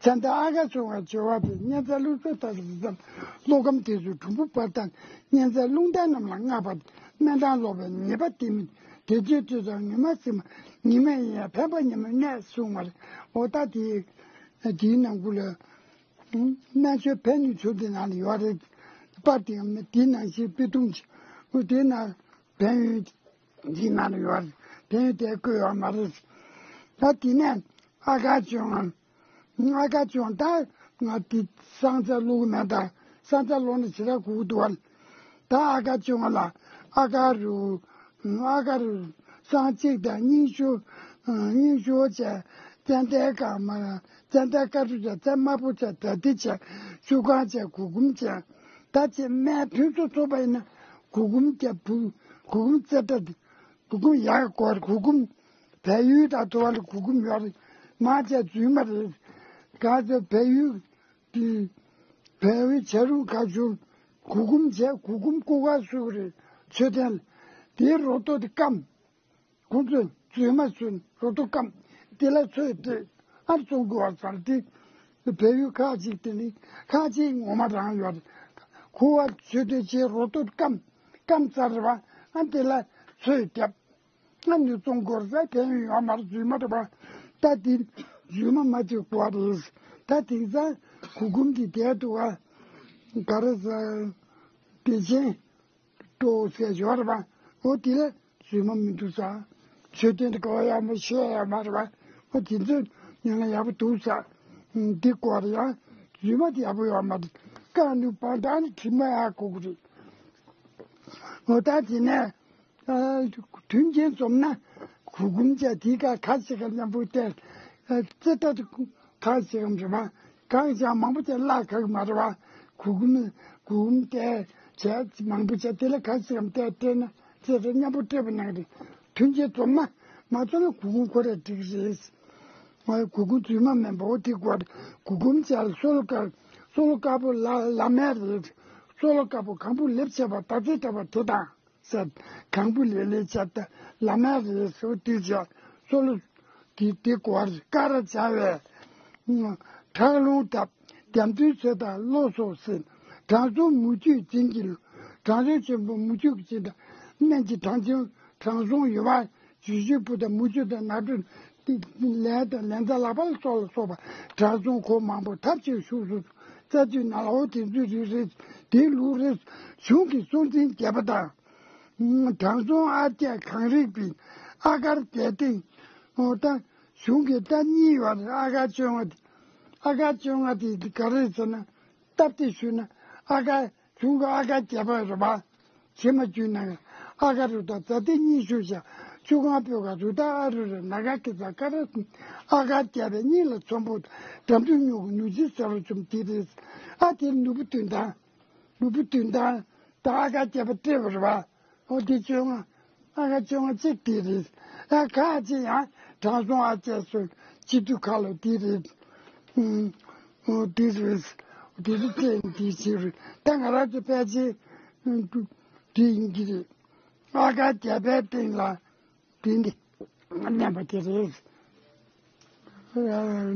བྱ་མདའ་ཨ་ག་བྱུང་བ་བརྗོད་པ་དེ། གཉན་ཚ་ཀླུ་སོགས་དག་ལ་ཟིན་ཙམ། གློ་སྐམ་དེ་ཚོ་གྲུམ་བུ་བར་དང་། གཉན་ཚ་རླུང་རྟ་རྣམས་ལ་བསྔགས་པ། སྨན་དང་སློབ་པའི་ཉེས་པ་དེ་མིན། དེ་ཚོའི་དུས་སུ་ངན་མ་སེམས་ཉི་མ་ཡིན་ཡང་ཕན་པ་ཉི་མ་གནས་གསུང་བར། འོ་ད་དེ་དེའི་ནང་ཁུལ་ལ། སྨན་བཅོས་ཕན་ནུས་ཆུ་དེ་ནང་ལ་ཡོད་རེད། པར་དེ་ཡང་དེའི་ནང་བཞིན་དཔེ་ཐུང་ཅིག་འོ་དེ་ན་ཕན་ཡོན་འདི་ནང་ལ་ཡོད་རེད། ཕན་ཡོན་དེ་བཀོད་ཡོད་མ་རེད། ད་དེ་ནས་ཨ་ག་བྱུང་ཨ། ཨ་ག་བྱུང་ད་ང་དེ་སང་ཚ་ལུག་མེད་ད། སང་ཚ་ལོ་ནི་ཇི་ལྟར་གུག་འདུག་བ། ད་ཨ་ག་བྱུང་ལ་ཨ་ག་རུ། ཨ་ག་རུ་སང་གཅིག་དང་སྙིང་ཞུ། སྙིང་ཞུ་བྱས། ཙན་དན་དཀར་མ། ཙན་དན་དཀར་རུ་བྱས། ཙན་དན་དམར་པོ་བྱས། ད་དེ་བྱས། ཆུ་གང་བྱས། གུར་གུམ་བྱས། ད་ཅེས་སྨན་ཕུན་སུམ་ཚོགས་པ་ཡིན་ན་གུར་གུམ་བརྒྱབ། གུར་གུམ་རྩེ་གྲ་དེ། གུར་གུམ་ཡག་གོ་རེད། གུར་གུམ་བལ་ཡུལ་དང་དུ་བ་ལ་གུར་གུམ་ཡོད་རེད། མ་བྱས་རྫུན་མ་རེད། ག་ཚོད་བལ་ཡུལ་དེ་བལ་ཡུལ་བྱ་རུང་ཁ་ཆུ་གུར་གུམ་བྱས། གུར་གུམ་ཀུ་ཁ་སུ་རེད། མཆོད་རྟེན་ལ་དེའི་རོ་ཏོ་དེ་སྐམ། ཁོང་ཚོས་རྫུན་མ་བཟོས་ནས་རོ་ཏོ་སྐམ། དེ་ལ་ཚོས་སྤྲད། ཨར་བཙོང་དགོས་པ་ཚར་དེ། བལ་ཡུལ་ཁག་ཅིག་དེ་ནི་ཁག་ཅིག་ངོ་མ་རང་ཡོད་རེད། ཁུ་བ་ཆུ་དེ་ཆེ་རོ་ཏོ་སྐམ། སྐམ་ཚར་བ། ཨ་དེ་ལ་ཚོས་བརྒྱབ། ཨ་ནི་བཙོང་དགོས་ས་དེ་ཡོད་མ་རེད། རྫུན་མ་རེད་པ། ད་དེ་རྫུན་མ་མ་བྱེད་དགོས་པ་རེད། ད་དེང་སང་གུར་གུམ་དེ་བསྡད་འདུག་ཨ། ག་རེ་ཟ་དེ་ཆེན། སྤྲོ་ཟེར་ཡོད་རེད་པ། འོ་དེ་ལ་རྫུན་མ་མི་འདུག་ས། མཆོད་རྟེན་དེ་ག་བ་ཡག་མོ་ཤེས་ཡག་མ་རེད་པ། འོ་དེ་ཚོ་ཉན་ལ་ཡག་པོ་འདུག་ས། འདི་སྐོར་ཡང་རྫུན་མ་དེ་ཡག་པོ་ཡོད་མ་རེད། བཀའ་ནུས་པ་དང་ནི་དྲི་མ་ཡག་གོ་གི་རེད། འོ་ད་དེ་ནས་མཐུན་རྐྱེན་འཛོམས་ན་གུར་གུམ་བྱས། དེའི་ཁ་ཁ་ཞིག་ག་མཉམ་པོ་བསྟན། རྩེ་ལྟ་དུ་ཁ་ཞིག་གམ་རེད་པ། གང་ཞིག་མང་པོ་བྱས་བརླག་ག་གི་མ་རེད་པ། གུར་གུམ་གུར་གུམ་བསྟན་བྱས། མང་པོ་བྱས་དེ་ལ་ཁ་ཞིག་གམ་བསྟན་སྤྲད་ན་རྩེ་ལྟ་མཉམ་པོ་སྤྲད་པ་ནང་རེད། མཐུན་རྐྱེན་འཛོམས་ན་མ་འཛོམས་ན་གུར་གུམ་ཁོ་རས་འགྲིག་རེད། གུར་གུམ་རྫུན་མ་མིན་པ། འོ་དེ་དགོས། གུར་གུམ་བྱས་ལ་སོལ་དཀར། སོལ་དཀར་པོ་ལ་ལ་མེ་རེད། སོལ་དཀར་པོ་གང་བུ་ལེབ་བྱས་པ་ད་ཚེ་བྲལ་བ་དེ་དང་། ཟེར། གང་བུ་ལེ་ལེ་བྱས་ཏེ་ལ་མེ་རེ་སོ་དེ་བྱས། སོ་ལོ་དེ་དེ་གོ་བར་ཀ་ར་བྱ་བས། ཁྲག་རླུང་བཏབ། རྒྱ་མཚོའི་ཚོད་དང་བློ་སོགས་ཟིན། དྲང་སྲོང་མུ་ཁྱུད་སྦྱིན་གྱི་ལུས། དྲང་སྲོང་ཆེན་པོ་མུ་ཁྱུད་ཀྱི་སྦྱིན་དང་སྨན་གྱི་དྲང་སྲོང་དྲང་སྲོང་ཡོད་པ། ཇུ་ཇུ་བུ་དང་མུ་ཁྱུད་དང་ནག་ཕྲུག་ལན་དང་ལན་ཚྭ་ལག་པ་ལ་སོགས་ལ་སོགས་པ་དྲང་སྲོང་ཁོ་མང་པོ་ཐབས་ཅིག་བཞུགས་སུ་རྩ་དུས་ན་ལའོ་དེ་ཚོའི་རིགས་རེད། དེའི་ལུགས་རེད། གཞུང་གི་སྲོང་བཙན་རྒྱལ་པོ་དང་། དྲང་སྲོང་ཨ་རྒྱས་གངས་རིའི་བིང་། ཨ་གར་རྒྱལ་སྟེང་། འོ་ད་གཞུང་གི་ད་གཉིས་ཡོད་རེད། ཨ་གར་བཅོ་ལྔ་དེ། ཨ་གར་བཅོ་ལྔ་དེ་ག་རེ་ཟེར་ན། སྟབས་བདེ་ཞུས་ན་ཨ་གར་གཞུང་གི་ཨ་གར་རྒྱལ་པོ་རེད་པ། བྱེ་མ་བཅུའི་ནང་ཨ་གར་རུ་དང་ཛཱ་ཏི་གཉིས་ཞུ་བྱ། ཆུ་སྒང་སྤོས་ཀ་རུ་དང་ཨ་རུ་ར་ན་ག་གི་ཛ་ཀ་ར། ཨ་གར་རྒྱལ་པོའི་གཉིས་ལ་ཚོམ་བུ་དང་འགྲམ་དུ་སྨྱུག་གུ་ནུ་ཅི་ཟེར་བ་བཅོམ་དེ་རེད། ཨ་དེ་ནུ་བུ་བདུན་དང་། ནུ་བུ་བདུན་དང་། ད་ཨ་ག་རྒྱལ་པོ་སྤྲད་པ་རེད་པ། འོ་དེ་བཅོ་ལྔ། ཨ་ག་བཅོ་ལྔ་གཅིག་དེ་རེད། ཨ་ཁ་ཅིག་ཡང་དྲང་སྲོང་ཨ་ཅེ་སོ་སྤྱི་འཐུས་ཁ་ལོ་དེ་རེད། ཨུམ། འོ་དེ་རེད། དེ་རེད་ཅེས་དེ་ཅི་རེད། ད་ང་རང་ཚོ་ཕལ་ཆེར་དེ་ཡིན་གྱི་རེད། ཨ་ག་རྒྱལ་པོའི་སྟེང་ལ། དེ་འདི་མཉམ་པ་དེ་རེད།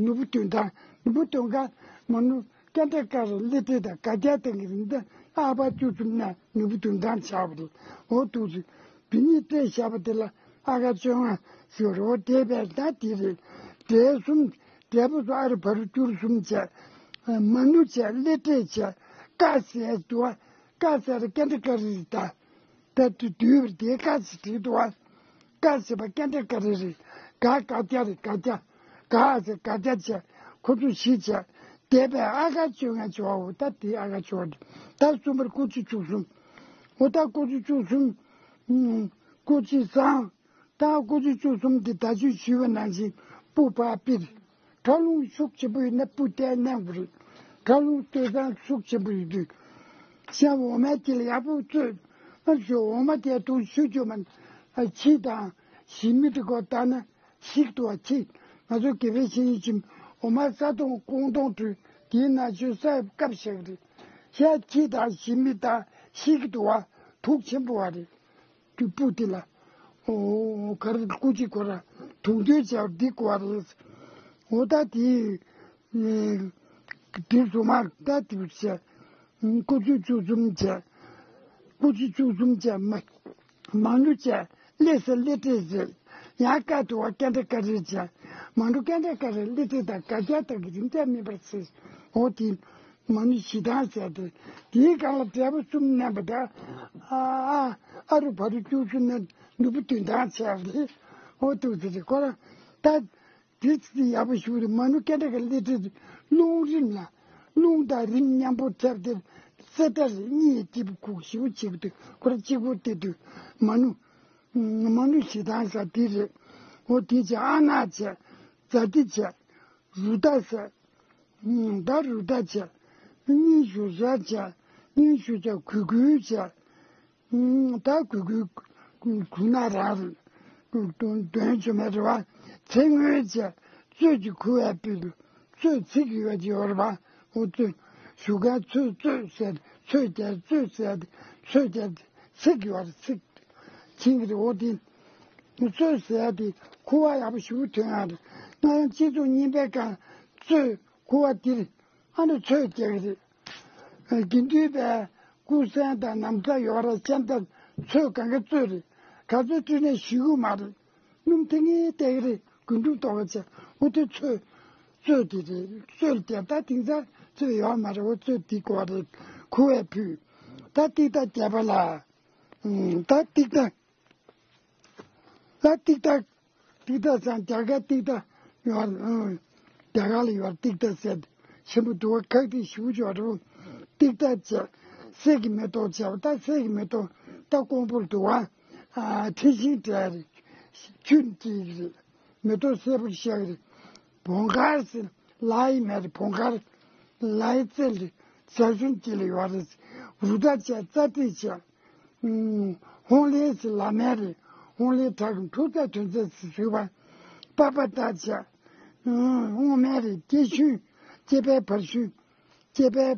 ནུ་བུ་དོན་དང་ནུ་བུ་དོན་ཁ་མ་ནུ་ཀན་ཏ་ཀ་ར་ལི་ཏི་དང་ག་རྒྱ་དང་གི་རིང་ད་ཨ་ཕ་བཅུ་གསུམ་ན་ནུ་བུ་དོན་དང་ཆགས་པ་རེད། འོ་ཐུགས་རེད། བི་ཉིད་སྤྲད་བཞག་པ་དེ་ལ་ཨ་ག་བཅོ་ལྔ་ཟེར་རོ། དེ་བས་ད་དེ་རེད། འབྲས་གསུམ་འབྲས་བུ་སོགས་ཨ་རུ་བ་རུ་སྐྱུར་གསུམ་བྱས། མ་ནུ་བྱས་ལི་ཏི་བྱས་ཀ་ཟེར་འདུག་ཨ། ཀ་ཟེར་ཀན་ཏ་ཀ་རི་རེད་ད། ད་དུ་དུས་བར་དེའི་ཀ་ཟེར་བྲིས་འདུག་བ། ཀ་ཟེར་བ་ཀན་ཏ་ཀ་རི་རེད། ག་ག་རྒྱ་རེད། ག་རྒྱ། ག་ཟེར་ག་རྒྱ་བྱས། ཁོ་ཚོ་བཞི་བྱས། དེ་བས་ཨ་ག་བཅོ་ལྔ་བྱས་བ། འོ་ད་དེ་ཨ་ག་བཅོ་ལྔ་རེད། ད་གསུམ་པར་སྐུ་ཚེ་བཅུ་གསུམ། འོ་ད་སྐུ་ཚེ་བཅུ་གསུམ། སྐུ་ཚེ་བཟང་། ད་སྐུ་ཚེ་བཅུ་གསུམ་དེ་ད་ཅི་ཞུས་པ་ནང་བཞིན་སྤུ་ཕར་སྤིར། དྲག་རླུང་ཤུགས་ཆེན་པོ་ཡོད་ན་སྤུ་བཏེག་གནོན་དགོས་རེད། དྲག་རླུང་སྟོད་འཚངས་ཤུགས་ཆེན་པོ་ཡོད་དུས། ཤ་འོ་མའི་དཀྱིལ་ལ་ཡག་པོ་བཙོས། ཨ་ཞོ་འོ་མ་དེ་དུང་ཞུ་རྒྱུ་མ། ཨ་ཁྱི་དང་ཞི་མི་དེ་གོ་ལྟ་ན་ཤིག་ཏུ་བ་ཁྱི། ང་ཚོ་དགེ་བའི་བཤེས་གཉེན་གྱིས་འོ་མ་ས་དོང་ཀོང་དོང་བྲུས་དེའི་ནང་ཆུ་ས་སྐབས་ཤིག་རེད། ཤ་ཁྱི་དང་ཞི་མི་དང་ཤིག་ཏུ་བ་དུག་ཆེན་པོ་བ་རེད། དུ་སྤུ་དེ་ལ། ཨོ་ག་རེ་སྐུ་མཆེད་ཁོ་ར་དུང་འདོན་བྱས་པ་འདི་གོ་བ་རེད། འོ་ད་དེ་དེ་སུ་མ་ད་དེ་བྱས་སྐུ་ཚེ་བཅུ་གསུམ་བྱས། སྐུ་ཚེ་བཅུ་གསུམ་བྱས་མ་མ་ནུ་བྱས་ཀླད་ཟེར་ཀླད་སྤྲད་ཟེར། ཡང་ཀ་དུ་བ་ཀ་འདྲ་ཀ་རེ་བྱས། མ་ནུ་ཀ་འདྲ་ཀ་རེ་ཀླད་སྤྲད་དང་དགག་བྱ་དག་གི་རིམ་བྱས་སྨིན་པར་བྱེད། འོ་དེ། མ་ནུ་ཞེ་སྡང་ཟེར་ཏེ། དེའི་སྒང་ལ་འབྲས་བུ་གསུམ་བསྣན་པ་དང་། ཨ་ཨ་ཨ་རུ་བ་རུ་བཅུ་གསུམ་ན་ནོར་བུ་བདུན་དང་བྱས་པ་རེད། འོ་འདུག་ཟེར་ཏེ་ཁོ་རང་ད་དེ་ཚིག་ཡག་པོ་ཞུ་རེད། མ་ནུ་ཀ་འདྲ་ཀ་རེ་ཀླད་སྤྲད་རླུང་རིམ་ལ་རླུང་དང་རིམ་མཉམ་པོ་འཁྲབ་སྟེ་སེ་ཏ་རེ་གཉིས་སྐྱིད་པོ་ཁུག་ཞེ་པོ་བྱེད་ཀྱི་འདུག་ཁོ་རང་གཅིག་པོ་བལྟས་དུས་མ་ནུ་མ་ནུ་ཞེ་སྡང་ཟེར་དེ་རེད། འོ་དེ་བྱས་ཨ་ནག་བྱས། ཛ་ཏི་བྱས། རུ་ཏ་ཟེར། ད་རུ་ཏ་བྱས། སྙིང་ཞུ་བྱ་བྱས། སྙིང་ཞུ་བྱ་གུ་གུལ་བྱས། ད་གུ་གུལ་གུ་ན་ར་རེད། དོན་བྱུང་མེད་རེད་བ། ཚེ་སྔོན་བྱས། གཙོད་ཀྱི་ཁུ་བས་ཕུལ། གཙོད་ཚིག་ཡོད་ཀྱི་ཡོད་རེད་བ། འོ་གཙོད། ཞུ་ག་ཚོད་གཙོད་ཟེར། ཚོད་རྒྱལ་གཙོད་ཟེར་ཏེ། ཚོད་རྒྱལ་ཚིག་ཡོད་རེད་ཚིག་ཁྱིང་གི་རེད། འོ་དེ་གཙོད་ཟེར་ཡ་དེ་ཁུ་བ་ཡག་པོ་ཞེ་པོ་ཐོན་ཡ་རེད། ང་རང་སྤྱི་ཚོགས་རྙིང་པའི་སྒང་གཙོད་ཁུ་བ་དེ་རེད། ཨ་ནི་ཚོད་རྒྱག་གི་རེད། དགེ་འདུན་པའི་སྐུ་གསེང་དང་ན་བཟའ་ཡོད་ར་ཅན་དང་ཚོད་གང་ག་གཙོད་རེད། ག་ཚོད་བཀྲུས་ནས་ཞུ་གི་མ་རེད། སྣུམ་ཐིང་ངེ་བལྟས་ཀྱི་རེད། རྒུན་འབྲུམ་ཐོགས་པ་བྱས། འོ་དེ་ཚོད། གཙོད་དེ་རེད། གཙོད་དེ་ད་དེང་སང་གཙོད་ཡོད་མ་རེད། འོ་གཙོད་དེ་གོ་བ་རེད། ཁུ་བས་ཕུལ། ད་ཏིག་ཏ་བརྒྱད་པ་ལ། ད་ཏིག་ཏ། ད་ཏིག་ཏ། ཏིག་ཏ་ཚང་རྒྱ་གར་ཏིག་ཏ་ཡོད་རེད། རྒྱ་གར་ལ་ཡོད་རེད། ཏིག་ཏ་ཟེར་ཆེན་པོ་འདུག་བ། ཁག་ཏིག་ཞུ་ཆོག་རེད། ཏིག་ཏ་བྱས། གསེར་གྱི་མེ་ཏོག་བྱས་པ། ད་གསེར་གྱི་མེ་ཏོག་ད་ཀོང་པོར་འདུག་བ། ཨ་ཐིག་ཤིང་འདྲ་རེད། ཆུ་འདི་རེད། མེ་ཏོག་སེར་པོ་ཤ་གི་རེད། བོང་ཁར་ཟེར་ལ་ཡི་མེ་རེད། བོང་ཁར་ལ་ཡི་རྩེ་རེད། ཟ་ཟུན་ཅི་ལ་ཡོད་རེད། རུ་ཏ་བྱས། ཙ་ཏི་བྱས། ཧོང་ལེ་ཟེར་ལ་མེ་རེད། ཧོང་ལེ་བྲག་གི་འཁྲུག་རྩ་དོན་རྩ་ཟེར་ཟེར་བ། པ་པ་ཏ་བྱས། ཧོང་མེ་རེད། སྐྱེ་ཤུན། སྐྱེ་བའི་བར་ཤུན། སྐྱེ་བའི་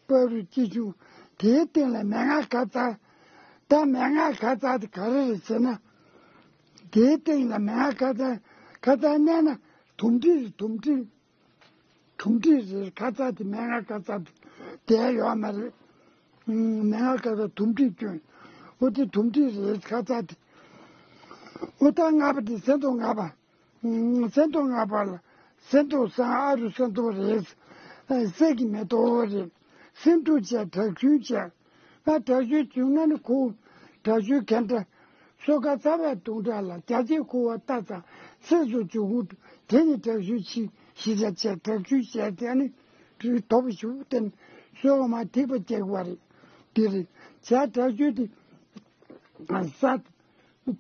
བར་སྐྱེ་ཤུན། དེའི་སྟེང་ལ་མན་ངག་ཁ་ཙ། ད་མན་ངག་ཁ་ཙ་དེ་ག་རེ་རེད་ཟེར་ན། དེའི་སྟེང་ལ་མན་ངག་ཁ་ཙ། ཁ་ཙ་མནན་ན་དུམ་གྲི་རེད། དུམ་གྲི། དུམ་གྲི་རེད། ཁ་ཙ་དེ་མན་ངག་ཁ་ཙ་དེ་དེ་ཡོད་མ་རེད། མན་ངག་ཁ་ཙ་དུམ་གྲི་སྐྱོན། འོ་དེ་དུམ་གྲི་རེད། ཁ་ཙ་དེ། འོ་ད་ལྔ་པ་དེ་ཟན་ཏོག་ལྔ་པ། ཟན་ཏོག་ལྔ་པ་ལ་ཟན་ཏོག་བཟང་། ཨ་རུ་ཟན་ཏོག་རེད། གསེར་གྱི་མེ་ཏོག་རེད། སེང་ཕྲུག་བྱས། བྲག་ཞུན་བྱས། ང་བྲག་ཞུན་བྱུང་ན་ནི་ཁོ་བྲག་ཞུན་གན་ཏྲ། སོ་ཁ་ཚ་བའི་དུང་སྒྲ་ལ། རྒྱ་ཆེ་ཁུ་བ་ལྟ་ཙང་སེམས་སུ་འཇུག་གུ། དེ་ནི་བྲག་ཞུན་ཆི་ཞི་བྱ་བྱས། བྲག་ཞུན་བྱས་དེ་ནི་རི་དོ་པོ་ཞུ་བསྟན། སོ་མ་ཐིགས་པ་རྒྱག་བ་རེད། དེ་རེད་བྱས། བྲག་ཞུན་དེ་ས་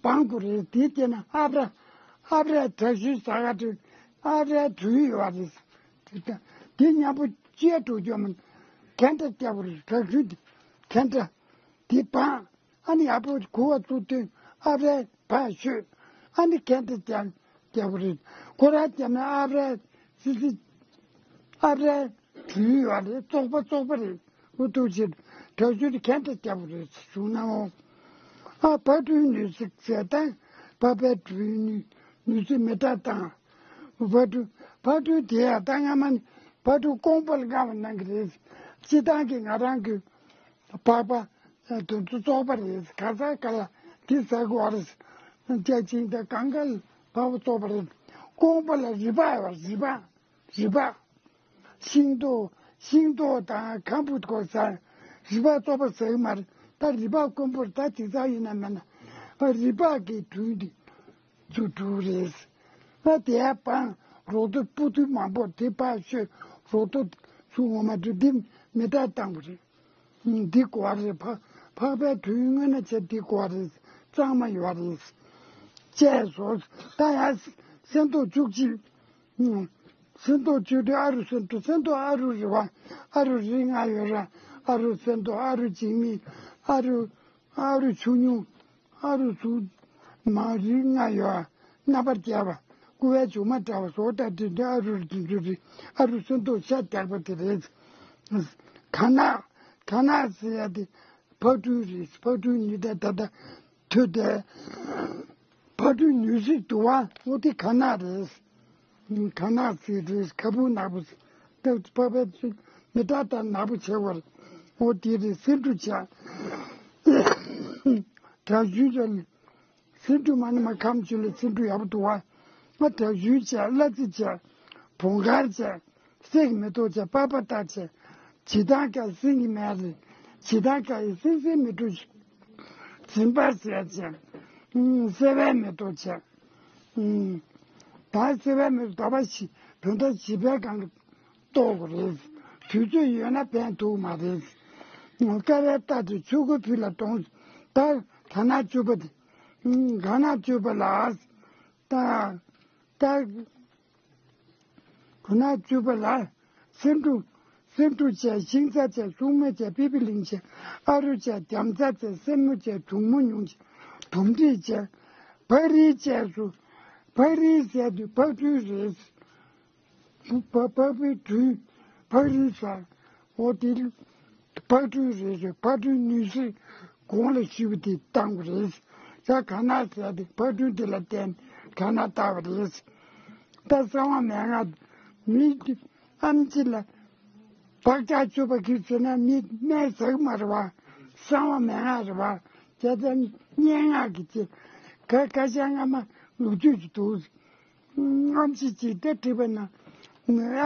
བང་གུ་རེད། དེ་དེ་ན་ཨ་བྲ་ཨ་བྲའི་བྲག་ཞུན་ཟ་ག་དུས་ཨ་བྲའི་དུས་ཡོད་རེད། དེ་མཉམ་པོ་བཅས་འགྲོ་རྒྱུ་མིན། གན་ཏྲ་རྒྱག་པ་རེད། བྲག་ཞུན་དེ་གན་ཏྲ་དེ་བང་། ཨ་ནི་ཡག་པོ་གུ་བ་བཙུགས་དུས་ཨ་བྲའི་བ་ཤོད། ཨ་ནི་གན་ཏྲ་རྒྱག་རྒྱག་པ་རེད། ཁོ་རང་རྒྱབ་ན་ཨ་བྲའི་སི་སི་ཨ་བྲའི་དུས་ཡོད་རེད། བཙོག་པ་བཙོག་པ་རེད། འུ་ཐུག་ཕྱིར་བྲག་ཞུན་གན་ཏྲ་རྒྱག་པ་རེད་བྱུང་ན། འོ་ཨ་བ་ཕྲུག་ནུས་ཚིག་ཟེར་དང་བ་ཕའི་ཕྲུག་ནུས་ནུས་ཚིག་མི་འདྲ་དང་། བ་ཕྲུག་བ་ཕྲུག་དེ་ཡང་ད་སྔ་མ་ནི་བ་ཕྲུག་ཀོང་པོ་ལ་མངགས་པ་གནང་གི་རེད། སྤྱི་བཏང་གི་ང་རང་གི་པགས་པ་དེ་ཚོ་བཙོག་པ་རེད། ག་ས་ག་ལ་དེ་ཟ་དགོས་རེད། བཅའ་ཆིང་དང་གང་ག་ལ་པགས་པ་བཙོག་པ་རེད། ཀོང་པོ་ལ་རི་པགས་ཡོད་རེད། རི་པགས། རི་པགས། ཤིང་ཏོག་ཤིང་ཏོག་དང་ཁམ་བུ་དགོས་ས། རི་པགས་བཙོག་པ་ཟ་གི་མ་རེད། ད་རི་པགས་དཀོན་པོ་རེད། ད་དེང་སང་ཡིན་ན་མིན་ན་རི་པགས་ཀྱི་དྲུང་དེ་ཚུར་འགྲོ་རེད། ད་དེ་ཡང་བང་རོ་ཏོ་སྤུ་དུ་མང་པོ་དེ་ཕར་ཤོད། རོ་ཏོ་ཚུར་འོང་མ་འགྲོ། འདི་མེ་སྟག་བཏང་བ་རེད། འདི་གོ་བ་རེད། ཕ་ཕག་པའི་དུས་སྔོན་ན་བྱས་འདི་གོ་བ་རེད། གཙང་མ་ཡོད་རེད། བཅས་སོ། ད་ཡང་སེང་ཏོག་བཅུ་གཅིག་སེང་ཏོག་བཅུ་དྲུག་ཨ་རུ་སེང་ཏོག་སེང་ཏོག་ཨ་རུ་རེད་བ། ཨ་རུ་རིགས་ལྔ་ཡོད་ར། ཨ་རུ་སེང་ཏོག་ཨ་རུ་འཇིགས་མེད། ཨ་རུ་ཨ་རུ་ཆུ་སྙུང་། ཨ་རུ་གཟུགས་མང་རིགས་ལྔ་ཡོད། རྣམ་པར་རྒྱས་པ། སྐུ་བལ་མཇུག་མ་འདྲ་བ་སོགས་ད་དེ་འདྲའི་ཨ་རུ་རེད། དེ་ཚོ་རེད། ཨ་རུ་སེང་ཏོག་ཤ་རྒྱགས་པ་དེ་རེད། ག་ན་ག་ན་ཟེར་ཡ་དེ་ཕག་གྲུ་རེད། ཕག་གྲུ་ནི་ད་ད་ད་ཐོད་དེ། ཕ་སྤྲུལ་ནུས་སྲིད་དུ་བ་འོ་དེ་ག་ན་རེད། ག་ན་སྲིད་རེད། ག་བུ་ནག་པོ་ད་ཕ་ཕ་ཚོས་མི་དྲག་ལྟར་ནག་པོ་བྱེད་བར་འོ་དེ་རེད། སེམས་སྤྲོ་བྱ། དྲག་ཤུལ་བྱ། སེམས་སྤྲོ་མ་ནི་མ་ཁམས་ཆུ་ལ་སེམས་སྤྲོ་ཡག་པོ་འདུག་བ། མ་དྲག་ཤུལ་བྱ། གླ་རྩི་བྱ། བོང་ཁར་བྱ། སེག་མེ་ཏོག་བྱ། པ་པ་ཏ་བྱ། ཇི་ལྟར་ཀ་སེང་གི་མེ་རེད། ཇི་ལྟར་ཀ་ཡི་སེང་སེང་མི་འགྲོ་ཞིག་སྦྱིན་པ་ཟེར་བྱ། སེ་བའི་མེ་ཏོག་བྱ། ད་སེ་བའི་མེ་ཏོག་ད་བ་ཞིག་བོད་ཟླ་བཞི་པའི་སྒང་གི་ལྟོ་གོ་རེད། དུས་ཚོད་ཡོད་ན་ཕན་ཐོགས་མ་རེད། ཀ་བའི་རྟ་དེ་ཆུ་ཁོལ་ཕུད་ལ་གཏོང་། ད་ག་ན་བཅུ་པ་དེ། ག་ན་བཅུ་པ་ལ། ད་ད་ག་ན་བཅུ་པ་ལ། སེམས་སྤྲོ། སེམས་སྤྲོ་བྱས། ཤིང་ཚ་བྱས། སྲུང་མ་བྱས། པི་པི་ལིང་བྱས། ཨ་རུ་བྱས། རྒྱམ་ཚ་བྱས། སེན་མོ་བྱས། གྲུང་མོ་ཉུང་བྱས། དུམ་སྒྲིག་བྱས། བ་རི་བཅས་སུ། བ་རི་ཟེར་དུས་ཕག་གྲུ་རེད། བ་བ་བི་གྲུ། བ་རི་ཟེར། འོ་དེ་ཕག་གྲུ་རེད་ཟེར། ཕག་གྲུའི་ནུས་སྲིད་གོང་ལ་ཞུས་པ་དེ་བཏང་བ་རེད། ས་ག་ན་ཟེར་དེ་ཕག་གྲུ་དེ་ལ་བརྟེན་ག་ན་བཏགས་པ་རེད། ད་གསང་བ་མན་ངག་མི་ཨམ་ཆི་ལ་བག་ཆགས་བཅུ་པ་གིས་ཟེར་ན་མི་སྨན་ཟ་གི་མ་རེད་བ། གསང་བ་མན་ངག་རེད་བ། བྱས་ཙང་སྙན་ངག་གི་ཅི། ག་ག་ཤ་ང་མ་ལོ་རྒྱུས་ཀྱི་འདུག་ཨམ་ཆི་ཅིག་དེ་བྲིས་པ་ན།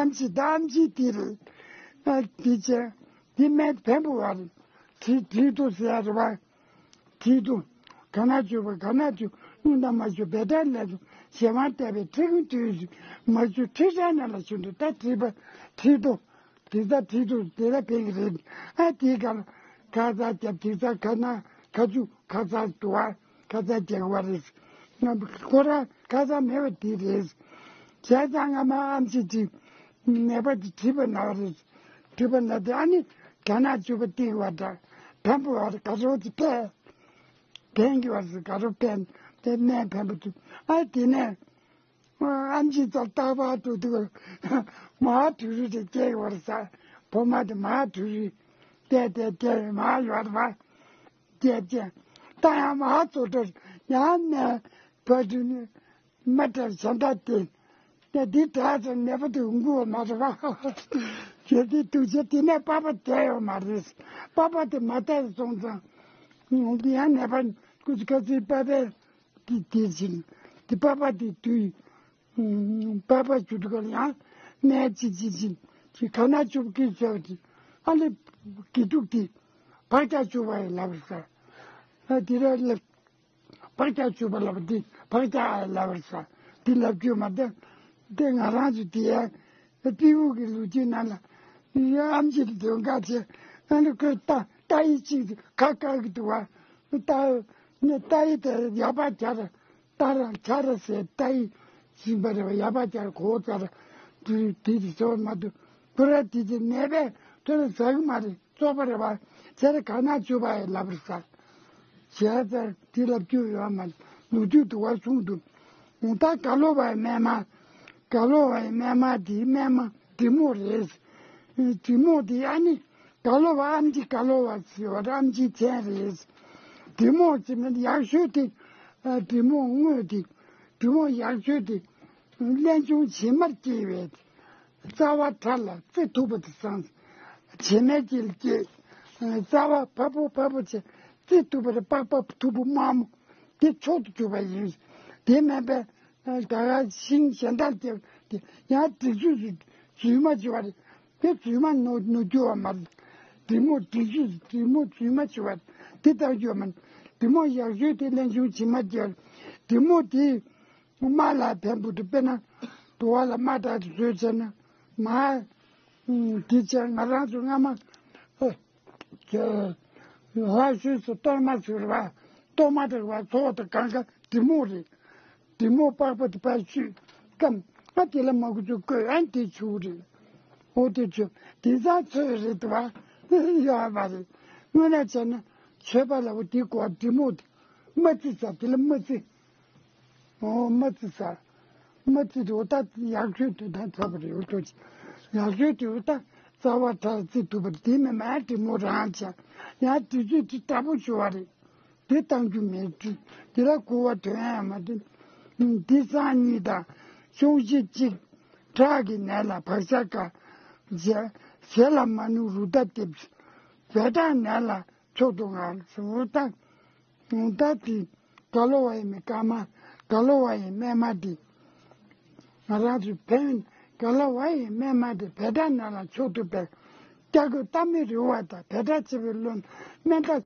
ཨམ་ཆི་ད་ཨམ་ཆི་དེ་རེད། ཨ་དེ་བྱས། དེ་སྨན་ཕན་པོ་བ་རེད། དྲི་དྲི་དུ་ཟེར་ཡ་རེད་བ། དྲི་དུ། ག་ན་བཅུ་པ་ག་ན་བཅུ། སྔོན་དང་མ་བཅུ་བེ་ཏྲ་ལས་སུ་གཞན་དབང་བལྟས་པའི་ཁྲི་ཀུན་དུས་སུ་མ་བཅུ་ཁྲི་ཧྲ་ན་ལ་བྱུང་འདུག་ད་དྲི་པ་དྲི་དུ། དེ་ཚ་དྲི་དུ་དེ་ལ་ཕན་གི་རེད། ཨ་དེའི་སྒང་ཁ་ཚ་རྒྱབ་དེ་ཚ་ག་ན་ག་བཅུ་ཁ་ཚ་དུ་བ། ཁ་ཚ་རྒྱག་པ་རེད། ང་ཁོ་རང་ཁ་ཚ་མེད་པ་དེ་རེད། བྱས་ཙང་ང་མ་ཨམ་ཆི་དེ་ནད་པ་དེ་བྲིས་པ་ན་རེད། བྲིས་པ་ན་དེ་ཨ་ནི་ག་ན་བཅུ་པ་སྟེང་བ་འདྲ་བན་པོ་བ་རེད། ག་རོ་དེ་ཕན་ཕན་གི་བ་རེད། ག་རོ་ཕན་དེ་སྨན་ཕན་པོ་དུ་ཨ་དེ་ནས་ཨམ་ཆི་ཙར་རྟག་པར་དུ་དུ་མ་དུ་རུ་དེ་སྐྱེ་བར་ས་བུ་མ་དེ་མ་དུ་རུ་དེ་དེ་དེ་མ་ཡོད་པ། བརྒྱད་བརྒྱད། ད་ཡང་མ་ཚོ་དྲར་ཡང་ནས་བ་དུ་ནི་མ་དྲར་བྱ་འདྲ་སྟེ། ད་འདི་དྲག་ཙམ་ནད་པ་དེ་འགུ་བ་མ་རེད་བ། ཞེས་དེ་དུས་ཆེ་དེ་ནས་པ་པ་བསྡད་ཡོད་མ་རེད། པ་པ་དེ་མ་བསྡད་སོང་ཙང་། ཡང་ནད་པ་ཀུ་ཅི་ཁ་ཅི་པ་པའི་དེ་དེ་བཞིན་དེ་པ་པ་དེ་དུས། པ་པ་ཞུ་དུ་ག་ལ་ཡང་ནས་ཅི་ཅི་ཅི་ཅི་ག་ན་བཅུ་པ་གི་ཟེར་བ་དེ་ཨ་ལེ་དགེ་ཕྲུག་དེ་བག་ཆགས་བཅུ་པ་ཡི་ལབ་ས། ཨ་དེ་ར་ལ་བག་ཆགས་བཅུ་པ་ལབ་དེ་བག་ཆགས་ལབ་ས་དེ་ལབ་རྒྱུ་མ་དེ་དེ་ང་རང་ཚོ་དེ་ཡ་སྤྲེའུ་གི་ལོ་རྒྱུས་ནང་ལ་ཡ་ཨམ་ཆི་དེ་དོན་དགའ་ཆེ་ཨ་ལེ་ཁོས་ལྟ་ལྟ་ཡི་གཅིག་ཁ་ཁ་གི་འདུག་བ། ལྟ་ནི་ལྟ་ཡི་དེ་ཡག་པ་རྒྱ་ར། ཏཱ་ར་ཁྱ་ར་ཟེར་ཏཱ་ཡི་ཟིན་པ་རེད་བ། ཡ་པ་ཅར་གོ་ཙ་ར་དུ་དེ་དེ་ཟེར་བ་མ་དུ་པུ་ར་དེ་དེ་ནད་པས་ཐོན་ཟ་གི་མ་རེད། བཙོག་པ་རེད་བ། ཁྱེད་ར་ག་ན་བཅུ་པ་ཡི་ལབ་རེད་ས། ཞེས་ཙར་དེ་ལབ་རྒྱུ་ཡོད་མ་རེད། ལོ་རྒྱུས་དུ་བ་གསུངས་འདུག་ད་ག་ལོ་བ་ཡི་སྨན་མ། ག་ལོ་བ་ཡི་སྨན་མ་དེའི་སྨན་མ་དེ་མོ་རེད། དེ་མོ་དེ་ཨ་ནི། ག་ལོ་བ་ཨམ་ཆི་ག་ལོ་བ་ཟེར་བ་ཨམ་ཆིའི་མཚན་རེད། དྲེད་མོང་ཟེར་མིན་ཡག་ཤོས་དེ། དྲེད་མོང་དངོས་དེ། དྲེད་མོང་ཡག་ཤོས་དེ། རླན་ཆུང་བྱེ་མར་སྐྱེས་པའི། རྩ་བ་ཕྲ་ལ་རྩི་མཐུག་པ་དེ་སང་། བྱེ་མའི་དཀྱིལ་སྐྱེས། རྩ་བ་ཕ་པོ་ཕ་པོ་བྱེ། རྩི་མཐུག་པ་རེད། པགས་པ་མཐུག་པོ་དམར་མོ། དེ་མཆོག་ཏུ་གྱུར་པ་ཡིན། དེ་མིན་པའི། ད་ག་ཤིང་གཞན་དག་སྐྱེས་པ་དེ་ཡང་དྲེག་ཆུ་རྫུས་མ་བྱེད་པ་རེད། དེ་རྫུས་མ་ནོར་ནོར་རྒྱུ་བ་མ་རེད། དྲེད་མོང་དྲེག་ཆུ་དྲེད་མོང་རྫུས་མ་བྱེད་པ་དེ་ལྟར་རྒྱུ་བ་མ་རེད། དྲེད་མོང་ཡག་ཤོས་དེ་རླན་ཆུང་བྱེ་མར་སྐྱེས། དྲེད་མོང་དེ་རྨ་ལ་ཕན་པོ་དེ། དཔེར་ན་དུ་བ་ལ་རྨ་དྲག་ཏུ་བཟོས་བྱས་ན་མ་དེ་བྱས་ང་རང་ཚོ་སྔ་མ་ལྷ་ཤོད་སུ་གཏོར་མ་ཟེར་བ་གཏོར་མ་དྲག་པ་ཚོགས་དང་གང་ག་དྲེད་མོང་རེད། དྲེད་མོང་པགས་པ་དེ་ཕར་ཆུས་སྐམ། ཨ་དེ་ལ་མ་ཁུ་ཚུར་བསྐོལ། ཨ་དེ་ཆུ་རེད། འོ་དེ་ཆུ་དེ་ཚ་ཚོད་རེད་དུ་བ་ཡོད་མ་རེད། དངོས་གནས་བྱས་ན་མཆོད་པ་ལ་འོ་དེ་གོ་དྲེད་མོང་དེ་མ་རྩི་ཚ་དེ་ལ་མ་རྩི། འོ་མ་རྩི་ཚ། མ་རྩི་དེ་འོ་ད་ཡག་ཤོས་དེ་ད་ཚ་བ་རེད། འོ་ཐོ་ཅི་ཡག་ཤོས་དེ་འོ་ད་རྩ་བ་ཕྲ་རྩི་ཐུབ་པ་དེ་མེད་མ་དྲེད་མོང་རང་བྱ་ཡང་དུས་ཚོད་དེ་དྲག་པོ་ཞུ་བ་རེད། དེ་བཏང་རྒྱུ་མེད་དུས་དེ་ལ་འགུལ་བ་ཐོན་ཡ་མ་དེ། འདི་སང་ཉིན་དང་གཅོང་ཞི་གཅིག་ཁྲག་གི་ནད་ལ་བག་ཆགས་དཀའ། ཞེ་ཞེ་ལ་མ་ནུ་རུ་ད་ཏེབ། བེ་ཏྲ་ནད་ལ་མཆོག་ཏུ་ངར་ཟུར་ད། ད་དེ་ག་ལོ་བ་ཡི་མི་ཀ་མ་ག་ལོ་བ་ཡི་སྨན་མ་དེ། ང་རང་ཚོའི་བོན་ག་ལོ་བ་ཡི་སྨན་མ་དེ་བེ་ཏྲ་ནད་ལ་མཆོག་ཏུ་སྤེལ། སྐྱ་གོས་གཏའ་མི་རི་བ་དང་བེ་ཏྲ་ཆེ་བའི་བློན་སྨན་ད།